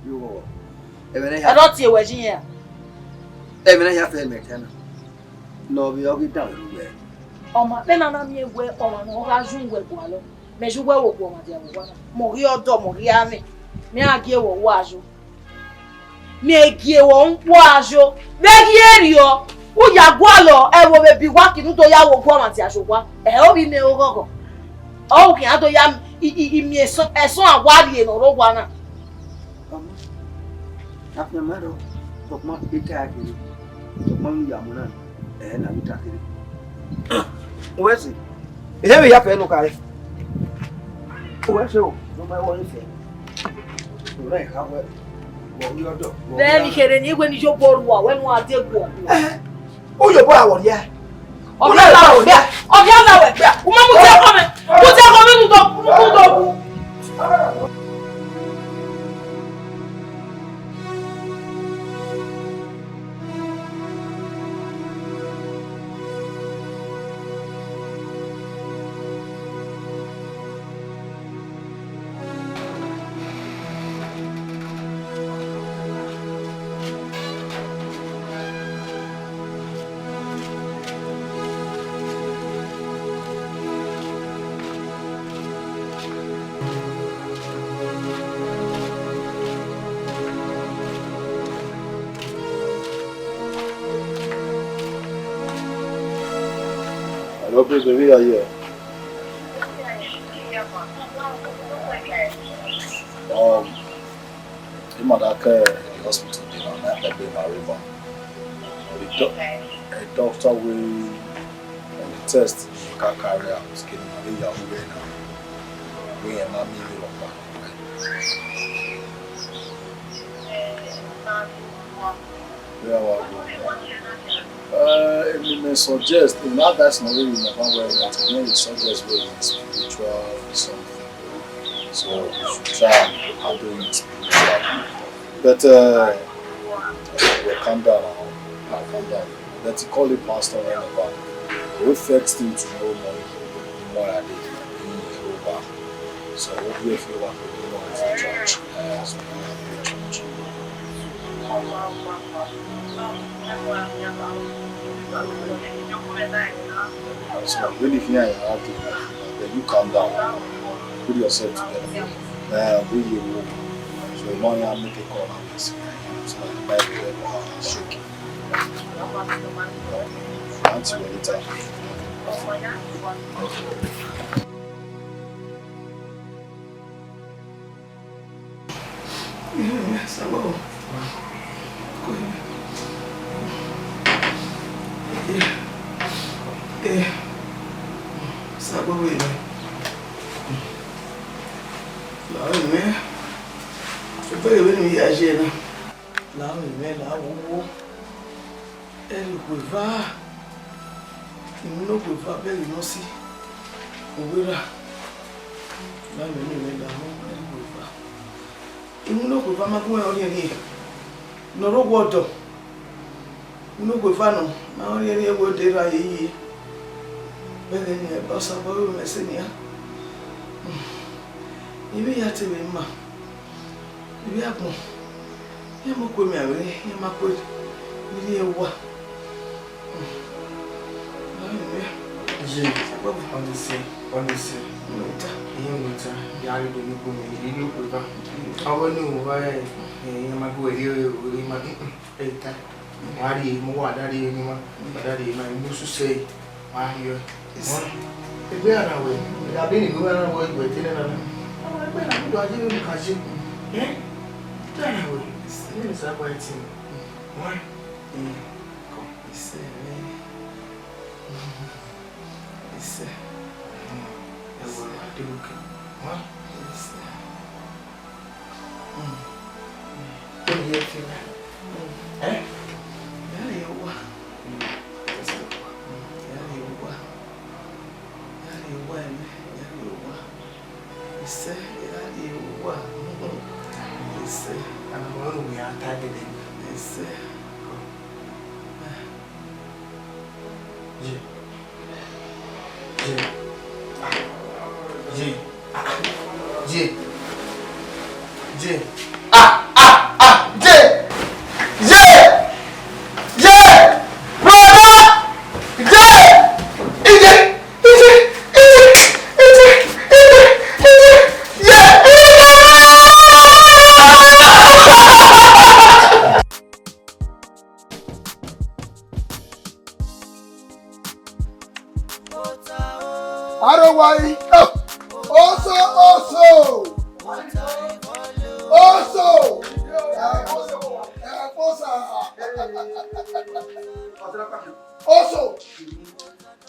Yo, wọ, wọ. Ẹmwẹ ne ya. Ẹ ne ọ tie wẹ yi yan. Ẹmwẹ ne ya fẹ mẹ kẹ na. Ne ọ vbe ọ ghi danmwẹ ne uwẹ. Ọ ma vbe na na miẹn wẹ ọmwa ne ọ gha yu wẹ gualọ, mẹ yu wẹ vbe oguọmwadia vbe owa na. Mẹ ọ ghi ọdọ, mẹ ọ ghi amwẹ, mẹ a gie wẹ uwu ayo. Mẹ gie wẹ uwu ayo. Vbe ghi erriọ, u ya gualọ ẹvbo vbe bi uwa kinu do ya vbe oguọmwadia ye owa. Ẹ ovbi mẹ oghọghọ. Ọ khian do ya i, i, i miẹn ẹsọn, ẹsọn a wa rhie ne ọ rre owa na. Ọmọ, afianma rrọọ, sokpan ita a kere, sokpan ne u ya mu na, ẹ na vbe ita kere. Uwẹ sẹ, ehe vbe ya fẹ ne u khare. Uwẹ sẹ o, ne u ma wẹ ọre fẹ. U rẹn kha wẹ, wẹ ọ ghi ọdọ, wẹ ọ ghi. Vbe emwi kherhe ni, wẹ ne I yo obọ rua, wẹ ne u a die guọ. Ẹhẹn. U yo obọ ra wẹ ọ rhia? Ọ rhia na wẹ gbia. Ọ rhia na wẹ gbia. U ma mu tie ọkọ mwẹ. Mu tie ọkọ mwẹ, mu do, mu do. Hello, baby, we are here. Um, Emwa da ke the hospital dey na, na kpẹgbe na rre ban. The doc-, the doctor wey on the test ka carry out kene na vbe ya ughe na. Vbe rẹn ma miẹn vberriọ ọkpa. Vbe a wa gu? Eh, emwi mẹ suggest, emwi advice nọ vbe emwi mẹ van wẹ, emwi suggest wẹ spiritual something. So you should try and handle it spiritually. But, uh, well, calm down now. Ah, calm down. But you call the pastor and all that. We first thing tomorrow morning, tomorrow I dey in Jehovah. So we will feel like we don't want to church. Uh, so we will be church. So, really, if you are happy, then you calm down. Put yourself together. Uh, we you. So, you want to make a call and this. So, the Bible, uh, shake. Until later. Sabọ. Sabọ vbe mẹ. La vbe mẹ. Ẹgbẹghe vbene u ya ye na. La vbe mẹ, la vbe owo. Eva, iwinna ogueva bẹghe ne ọ si, u vbe ra, ne a vbe miẹn mwẹ lahọ, ẹre ogueva. Iwinna ogueva ma gu ẹre ọrhiẹnrhiẹn ne ọ rre owa ọdọ. Iwinna ogueva nọ, ma rẹn ọrhiẹnrhiẹn wẹẹ ọ de rra ye iye. Vbe ẹghẹ nii, Osanobua vbe mwẹ ẹse nian. I vbe ya te vbe ma, I vbe agbọn, iran ma kue miẹn vbe, iran ma kue ne I rhie owa. Ye, ọnisi, ọnisi, iye mwẹ ta, ya rre do ni kue miẹn, I rhie ogueva. Avbe ne uwa, eh, iran ma gu ẹre, eh, ma, mm, mm. Eta, wa rhie, mu wa da rhie ne ima, wa da rhie ma, emu suse, wa rhie. Egbe a na wẹ, da bene emu a na wẹ, wẹ te nẹ na. Awa egbe na, mi do a je vbe ka je. Eh? Egbe a na wẹ, ne mi sa gba ẹtin. Wa. Isẹ, isẹ. Ẹ wẹ, wa de oke. Wa. Isẹ. Ọ ye fi na. Eh? Ya rrie owa. Ya rrie owa. Ya rrie owa ẹmwẹ. Ya rrie owa. Isẹ, ya rrie owa. Isẹ. Ana wẹ unu ya ta dede. Isẹ. Ye. Ye. Ah. Ye. Ah, ah. Ye. Ye. Ah, ah, ah. Ye. Ye. Ye. Brother. Ye. Ije. Ije. Ije. Ije. Ije. Ije. Ye. Aro wa yi. Oh. Oso, oso. Oso. Ẹ kpọsa. Oso.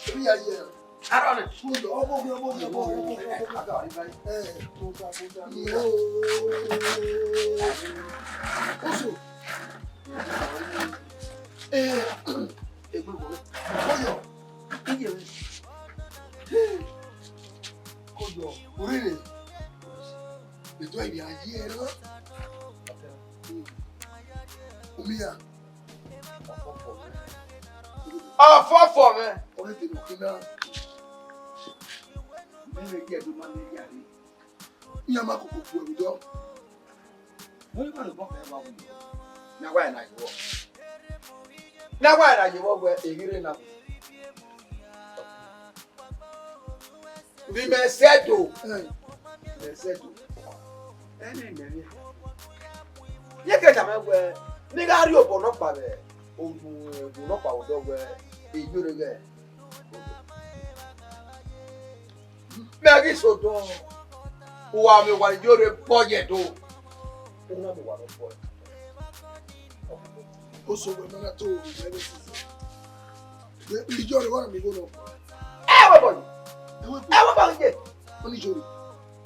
Ebi ya yi ẹ. Aro ni. Mo yọ, ọmọ mi, ọmọ mi, ọmọ mi, ọmọ mi, ọmọ mi. Ẹ. Oso. Ẹ. Egbe wo. Mo yọ. Iye mi. Ko yọ. Orere. Ètò ẹ̀mí ayé ẹ rán. Omi ya. Ọfọfọ mwẹ. Ọrẹ tẹmẹ ọkẹ na. Mẹmẹ jẹ ẹdun ma mẹ ya re. Iran ma koko ku ẹvbo dọ. Wẹ ma lobọ kẹ wa wu. Na wa na yọ. Na wa na yọ wẹ eghi re na. Vbe imẹ sẹ do. Imẹ sẹ do. Ẹnẹ imẹ vbe. Ye ke tama wẹ, ne I gha rhie obọ nọkpa vbe ogun, ogun nọkpa odọ wẹ, iyore ghẹ. Mẹ ghi sẹ odọ, uwa miẹn owa ne iyore bọ ye do. Una miẹn owa ne ọ bọ ye. Oso wẹ ma na to oru vbe ẹvbo ẹsize. Iyore wa mi igho nọ. Ẹ wẹ bọ ye. Ẹ wẹ bọ ye. Ọni iyore.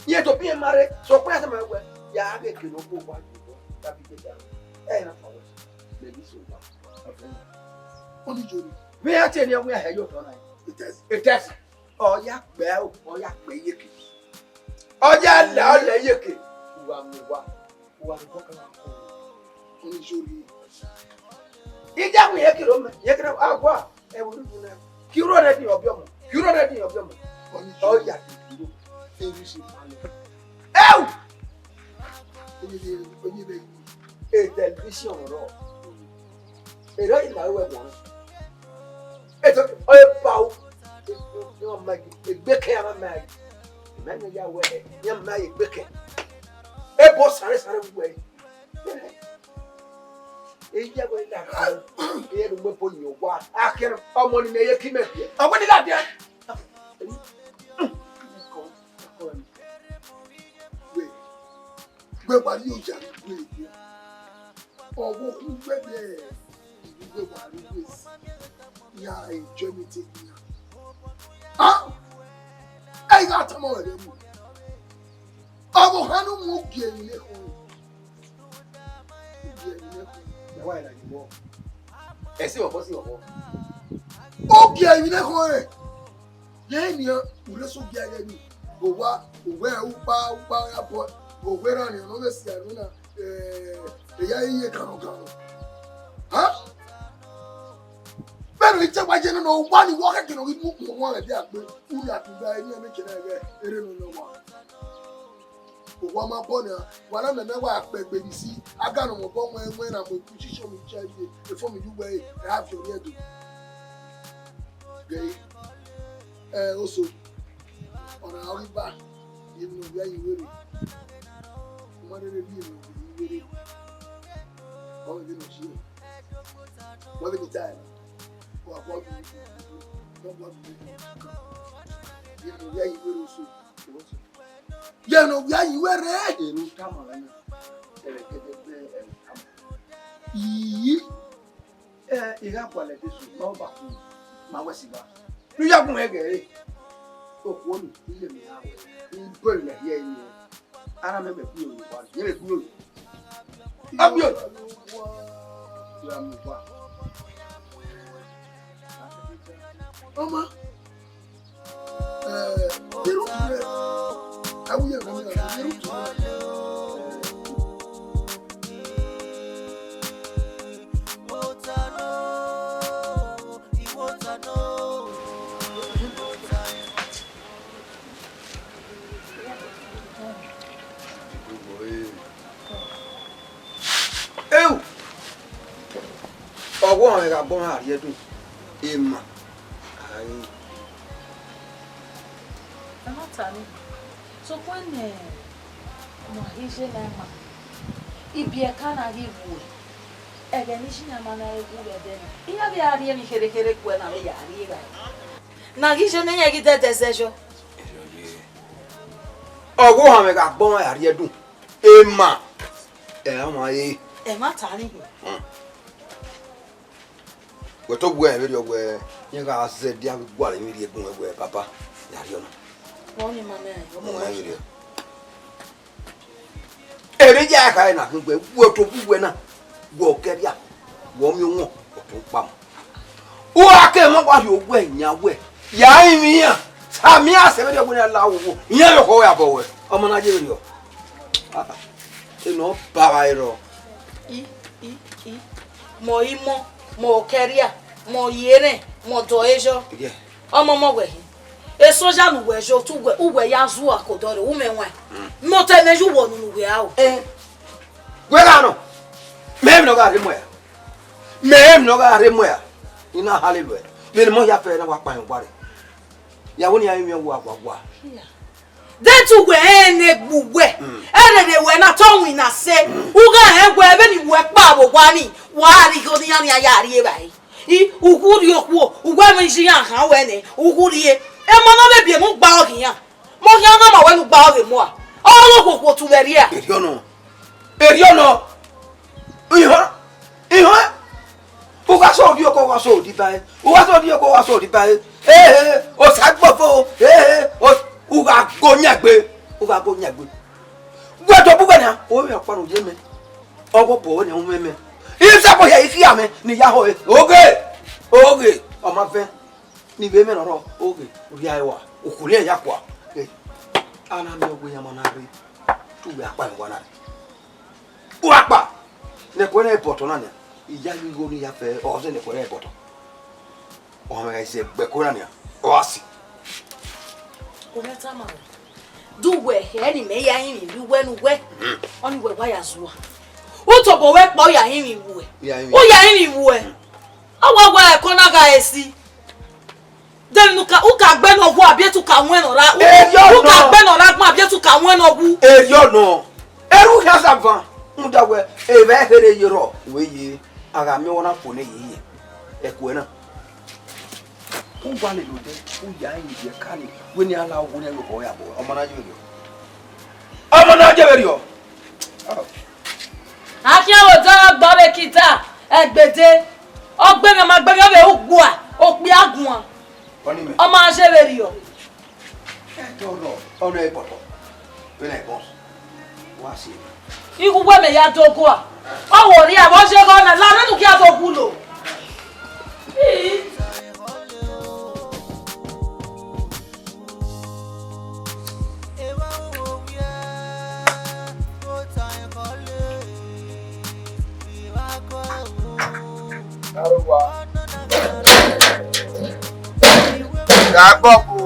Iye to biẹ ma rre, sokpan iran tama wẹ, ya ghe ke ne ọ kpo owa ye do, ya bi ghe ya. Ẹ na fa wẹ. Mẹ ghi sẹ owa. Ọni iyore. Vbe iran tie ne ọ wẹ hẹ ye otọ na. Etẹsi. Etẹsi. Ọ ya kpẹ o, ọ ya kpẹ iyeke. Ọ ya la, ọ la iyeke. Uwa mu uwa. Uwa mu uwa. Ọni iyore. Ija mu iyeke ro mẹ, iyeke ro, a gua. Ẹ wo ru na. Ki ro ne din ọbiọmọ. Ki ro ne din ọbiọmọ. Ọni iyore. Ọ ya ki ro. Eru si ma le. Ẹu! Oye de, oye de. E television rọ. Ero yi ma wẹ gbọn. Eto, ọ ba u. Egbe kẹ ya ma ma yi. Mẹ ne ya wẹ, ya ma yi egbe kẹ. E bo sare sare wẹ. E ya wẹ la. E ya do mo bo yo wa. A kẹ ọmọ ni mẹ ye ki mẹ biẹ. Ọmọ ni la biẹ. Wẹ, wẹ wa ri oya ni wẹ ye. Ọvbokhan wẹ vbe iwẹ wa ri wẹ si, ya enjoy me take me out. Ah! Ẹ gha tama wẹ mu. Ọvbokhan ne u mu gie emwi ne ekhọe. Gie emwi ne ekhọe. Ẹ wa ẹre na ye wọ. Ẹ si ọkọ, si ọkọ. Ogie emwi ne khọn rẹ. Ye nian, u rre sẹ ogie ẹghẹ ni. Owa, owa ukpa, ukpa ya bọ. Owa erhan nian, ọ vbe si anu na. Eh, eya iye ganọ ganọ. Ha? Vbene I te wa ye nọ, owa ni wọ khẹke ne ọ ghi mu ukpọn wan ẹdẹ agbe. U ya tugbe eni ẹmwẹ kere ẹghẹ, erha nọ nọ wa. Owa ma bọ nian, wa na mẹmẹ wa kpẹ egbe vbe isi, a ga nọ mwa obọ wẹn wẹn na mu eku shisọ mu icha ye, efo mu yu wẹ, ẹ a viọ ọre ẹdo. Gẹe, ẹ, oso, ọna ọ ghi ba, emwi ne ọ via ye were. U ma rherhe rhie emwi ne ọ via ye were. Ọ vbe vbene ọ si ẹre. Wa vbene I tae na. Wa gua gu, wa gua gu. Emwi ne ọ via ye were oso. Ye ne ọ wia yi wẹ rre. Enu tama mwẹ na. Ẹrẹkẹdẹ gbe ẹnu tama. Iyi. Ẹ, I gha gualọ ẹdẹ eso, ma ọba ku, ma wẹ si ba. Ne u ya gun mwẹ ghe ẹre. Okhuo ni, iye mẹ ra wẹ. I bọ emwi na hiẹ yi. Ara mẹ mẹ ku yo wa, ye mẹ ku yo. Abio. Ya mu wa. Ọmọ. Eu! Ọghọ ọmwẹ gha bọ ọmwa rrie ẹdun, emwa a re. Ẹ ma ta ni, sokpan ne ma ghi ye na ma, ibiẹka na ghi wu ẹre, ẹghẹ ne iye iran ma na re wu vbe ẹdẹ na, iran vbe a rhie emwi kherhe kherhe kuẹ na vbe ya rhie evbare. Ne a ghi ye ne iran ghi dẹdẹ zẹ yọ. Ọghọ ọmwẹ gha gbe ọmwa ya rrie ẹdun, emwa, ẹ ọmwa re. Ẹ ma ta ni. Wẹ to wẹ vberriọ wẹ, iran gha zẹdẹ avbe gualọ emwi rhie gun wẹ, wẹ baba, ya rrie ọna. Wẹ ọni ma mẹ, ọmọ Mu ẹn vberriọ. Ere ya kha na khin wẹ, wẹ to bu wẹ na, wẹ ọkẹria, wẹ ọmiọnmwọ, wẹ ọtọn ukpama. Uwa ke mọ wa rhie owẹ yan wẹ, ya rinmwian, tama iran sẹ vberriọ wẹ ne a la owo, iran vbe khọ wẹ abọ wẹ, ọmọ na ye vberriọ. Ah, ah. Enọ baba erọ. I, i, i. Mọ imọ, mọ ọkẹria, mọ iyerẹn, mọ dọlezọ. Yeah. Ọmọ ọmọ wẹ hin. Esoja ne uwẹ yọ, te uwẹ, uwẹ ya zua ke odọ rẹ, u mẹ wan. Mm. Mẹ otọ mẹ ye uwẹ ọnunu wẹ a o. Eh. Wẹ gha nọ. Mẹ emwi ne ọ gha rre muẹ. Mẹ emwi ne ọ gha rre muẹ. I na hale ruẹ. Vbene mọ hia fẹ na wa kpa hin ọgua rẹ. Ya wẹ ne iran rinmwian owa guagua. Yeah. Deghẹ te uwẹ rẹn ne egbe uwẹ, mm, ẹrere wẹ na te ọwẹn na sẹ, mm, u gha rẹn wẹ vbene uwẹ kpa vbe owa ni, wa rhie igho ne iran nian ya rhie evbare. I, u gu rhie okhuo, uwẹ mwẹ iye iran khan wẹ nẹ, u gu rhie. Emọ ne ọ vbe biẹ ne u gba ọghe iran, mọ khian na ma wẹ ne u gba ọghe muan, ọ ghe okhuo okhuo tu vbe ẹriẹ. Erriọ nọ. Erriọ nọ. Ihọn, ihọn. U gha sẹ orhiọkọ, u gha sẹ odibae. U gha sẹ orhiọkọ, u gha sẹ odibae. Ehe, Osagbọvo. Ehe, o, u gha go yan egbe. U gha go yan egbe. Wẹ tobọ uwẹ na, ovbi ọkpa ne u ye mẹ. Ọ ghe obọ wẹ ne u mwẹ mẹ. Isabọ hia i khia mẹ ne I ya họe. Oghe, oghe, ọ ma vẹn. Ne I vbe mwẹ ne ọ rrọọ, oghe, u rhia ẹre wa. Okhuo ne iran ya kua. Ghe, a na miẹn ọghe iran ma na rre. Te uwẹ akpa ne uwa na rre. Uwa kpa, ne ẹko ẹre bọtọ na nia, I ya ghi igho ne I ya fẹ, ọ zẹ ne ẹko ẹre bọtọ. Ọ mwẹ gha zẹ gbe ẹko na nia, ọ gha si. U mwẹ tama wẹ, de uwẹ hẹ ne imẹ ya rinmwian vbe uwẹ ne uwẹ, ọni wẹ wa ya zua. U tobọ wẹ kpa, u ya rinmwian vbe uwẹ. Ya rinmwian. U ya rinmwian vbe uwẹ. Ọ wa wa ẹko na gha re si. Then u ka, u ka gbe nọ wu abi etu ka wọn nọ ra. U, erriọ u ka nọ. Gbe nọ ra gbọn abi etu ka wọn nọ wu. Erriọ nọ. Erriọ u khian sa van. Rhunmwuda wẹ, evba ẹre kherhe ye rrọọ, wẹ ye, a gha miẹn ọna fo ne ye ye. Ẹko ẹre na. U wa lele odẹ, u ya rinmwian ye ka ni, wẹ ne a la owo ne a yo khọ ya bọ, ọmọ na ye vberriọ. Ọmọ na ye vberriọ. A khian vbe odẹ ọgba vbe kita, ẹgbede, ọ gbe mwẹ, ọ ma gbe mwẹ, ọ vbe ru ugbua, okpia guan. Ọni mẹ. Ọ ma ye vberriọ. Ẹdẹ ọnọ, ọnọ ẹbọtọ. Vbene ẹbọ. Wa si. Igho uwẹ mẹ ya do gua. Ọ wọ rria, vbe ọ ye ghe ọna, la nene u khian do gulo. Arowa. Gha gbọkun.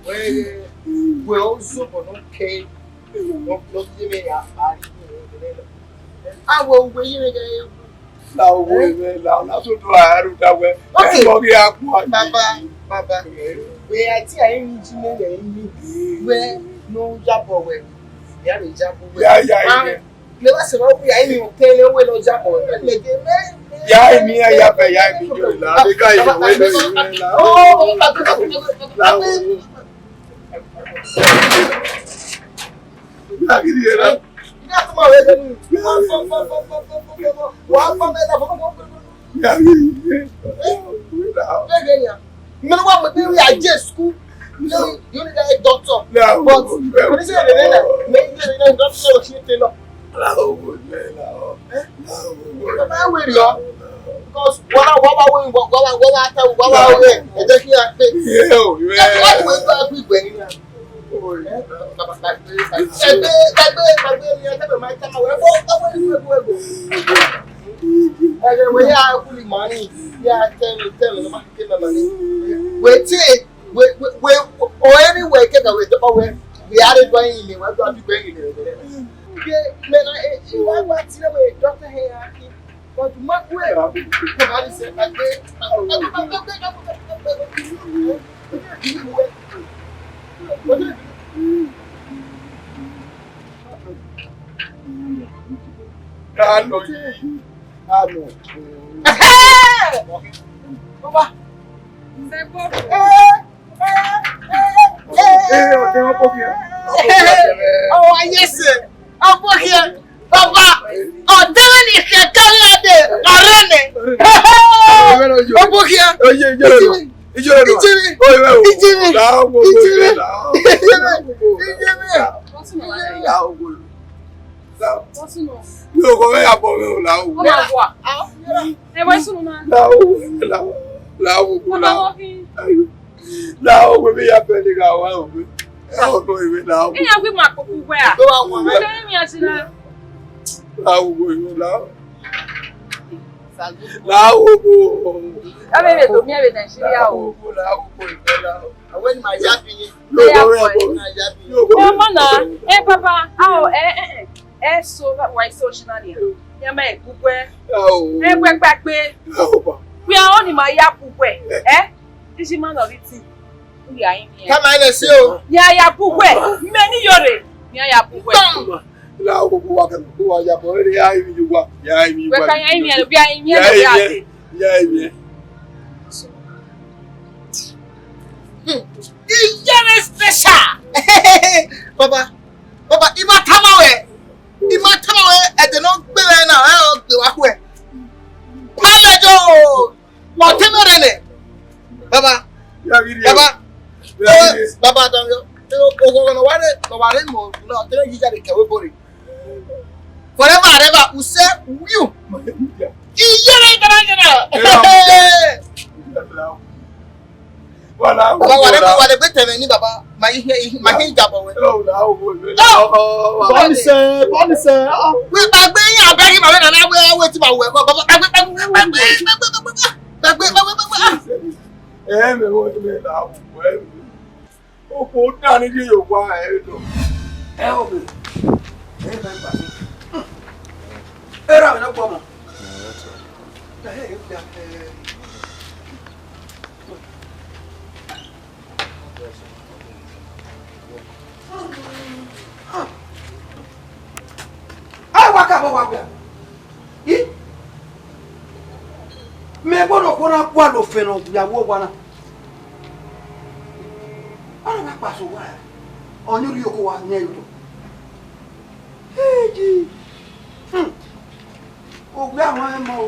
Wẹ, wẹ, wẹ, ọ zobọ ne ọ ke, ne ọ, ne ọ ye mwẹ ya kpa. Awẹ uwẹ ye mwẹ ghe. La owẹ mwẹ, la, na so do a ru da wẹ. Okay. Ẹ mọ ghi a kua. Baba, baba. Wẹ a ti a yin ji mwẹ, wẹ yin. Wẹ ne ọ yabọ wẹ. Ya vbe yabọ wẹ. Ya, ya, ya. Mẹ wa sẹ vbe ya yin, tẹn ne wẹ ne ọ yabọ wẹ. Mẹ ghe mẹ. Ya yin, ya, ya, ya yin, yo la. Ẹ ka ya wẹ lọ yin la. Oh, baba, baba, baba. La owẹ. Ya gidi ye la. Mene wa mẹ ne ya je school, you need a doctor. But when you say the name, me you need a doctor, you need a doctor. Baba, wẹ rọ. Because wa wa wa wa wa wa wa ta wa wa wa, ẹ jẹ́ kí a pé. Ẹ jẹ́ kí a pé gbígbẹ nínú. Ẹgbẹ́, ẹgbẹ́, ẹgbẹ́ ni ẹgbẹ́ máa ń tẹ́lẹ̀ wẹ̀ fún ọgbẹ́ ìlú ẹgbẹ́ ẹgbẹ́. Ẹgbẹ́ wẹ̀ yà á kúlì mọ́ ni, yà á tẹ́lẹ̀ tẹ́lẹ̀ ló máa ń ké mẹ́mọ́ ni. Wẹ̀ tí, wẹ̀, wẹ̀, wẹ̀, ọ̀rẹ́ ni wẹ̀ kẹ́kẹ́ wẹ̀ tọ́pọ̀ wẹ̀, wẹ̀ á lè gbọ́ yín lè, wẹ̀ gbọ́ àbí gbẹ̀yìn lè rẹ̀. Ṣé mẹ́ta, ẹ, ìwà wà tí lè wẹ̀ dọ́kítà yẹn á kí? But ma kue. Baba ni sẹ, ma gbe. Kanu yi. Kanu. Baba. Sẹ gbọ. Ee, ọtẹn wọn kò kí ẹ. Ọwọ ayé sẹ, ọkọ kí ẹ, baba, ọtẹn wọn ni kẹkẹ ńlá dé, ọrẹ nẹ. Ọkọ kí ẹ. Oye, ijoro nọ. Ijoro nọ. Ijoro nọ. Oye, o. Ijoro nọ. Ijoro nọ. Ijoro nọ. Yóò kọ́ fẹ́ yà bọ̀ mí o, làwọn. Ó máa wà. Ẹ wẹ́ sùn náà. Làwọn, làwọn, làwọn, làwọn. Ayo. Làwọn òwe mi yà bẹ́ẹ̀ ni ra wa òwe. Làwọn òwe mi làwọn. Ìyẹn wí máa kókó wẹ́ à. Ló wà wọ́n. Ṣé mi àti náà? Làwọn òwe mi làwọn. Làwọn òwe. Ẹ bẹ bẹ tó mi ẹ bẹ Nàìjíríà o. Làwọn òwe, làwọn òwe, làwọn. Àwọn ènìyàn yà bí yín. Yóò kọ́ fẹ́ yà bọ̀ mí. Yóò kọ́ fẹ́. Ẹ mọ̀ náà, ẹ bàbá, a ò, ẹ, ẹ, ẹ. Ẹ so wa iso shi na nia. Ya ma egbugbe. Ao. Ẹ wẹ gbagbe. Ao ba. Wẹ a ọni ma ya bugbe. Ẹ? Iji ma nọ riti. Uya yin. Ka ma ne si o. Ya ya bugbe. Me ni yore. Ya ya bugbe. La o ko wa ka ko wa ya bo re ya yin yu wa. Ya yin yu wa. Wẹ ka ya yin yu wa, ya yin yu wa. Ya yin. Hmm. Iyẹnrẹn special. Baba, baba, I ma tama wẹ. I ma tama wẹ, ẹdẹ ne ọ gbe mwẹ na, ẹ ọ gbe wa khuẹ. Palejo, ọtẹn mwẹ rẹ nẹ. Baba, ya ghi rhie baba, o. Ya ghi rhie. Baba, dan yo. Oghọghọ ne wa re, ne wa re mo, na ọtẹn mwẹ yi ya de kẹwe bore. Forever and ever, u se, u. Iyẹnrẹn international. Baba, wa de, wa de gbe tẹmwẹ ni baba, ma yi, ma yi jabọ wẹ. Bami sẹ, bami sẹ. Wẹ gbagbe yin abẹ ghi ma wẹ nana wẹ, wẹ ti ma wẹ kọ baba, gbagbe, gbagbe, gbagbe. Eh, me wo me la wo. Okhuo dan ni rhie ye owa ẹre nọ. Ẹ o be. Ẹ bẹ gba. Era me na gbọmọ. Ai, wa ka bọ wa gbia. I? Mẹ gbọdọ kọ na gualọ ofẹn ne ọ ya vbe owa na. Ọna na kpa so wa, ọni rhie oko wa yan ye otọ. Eji. Hmm. Owie a wan ẹmọ o.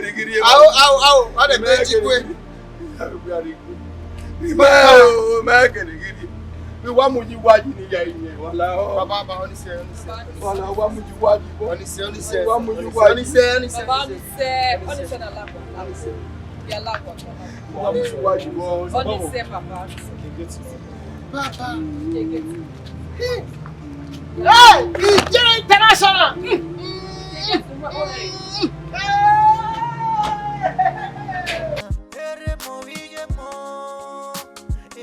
gere gere. Ao, ao, ao, wa de gbe ji kue. Mẹ o, mẹ gere gere. Mi wa mu yi wa yi ni ya yi yẹn, wala o. Baba, baba, ọni sẹ, ọni sẹ. Wala, wa mu yi wa yi. Ọni sẹ, ọni sẹ. Wa mu yi wa yi. Ọni sẹ, ọni sẹ. Baba, ọni sẹ, ọni sẹ na la. Ọni sẹ. Ya la. Wa mu yi wa yi. Ọni sẹ, baba. Baba. Hey, Ijere International.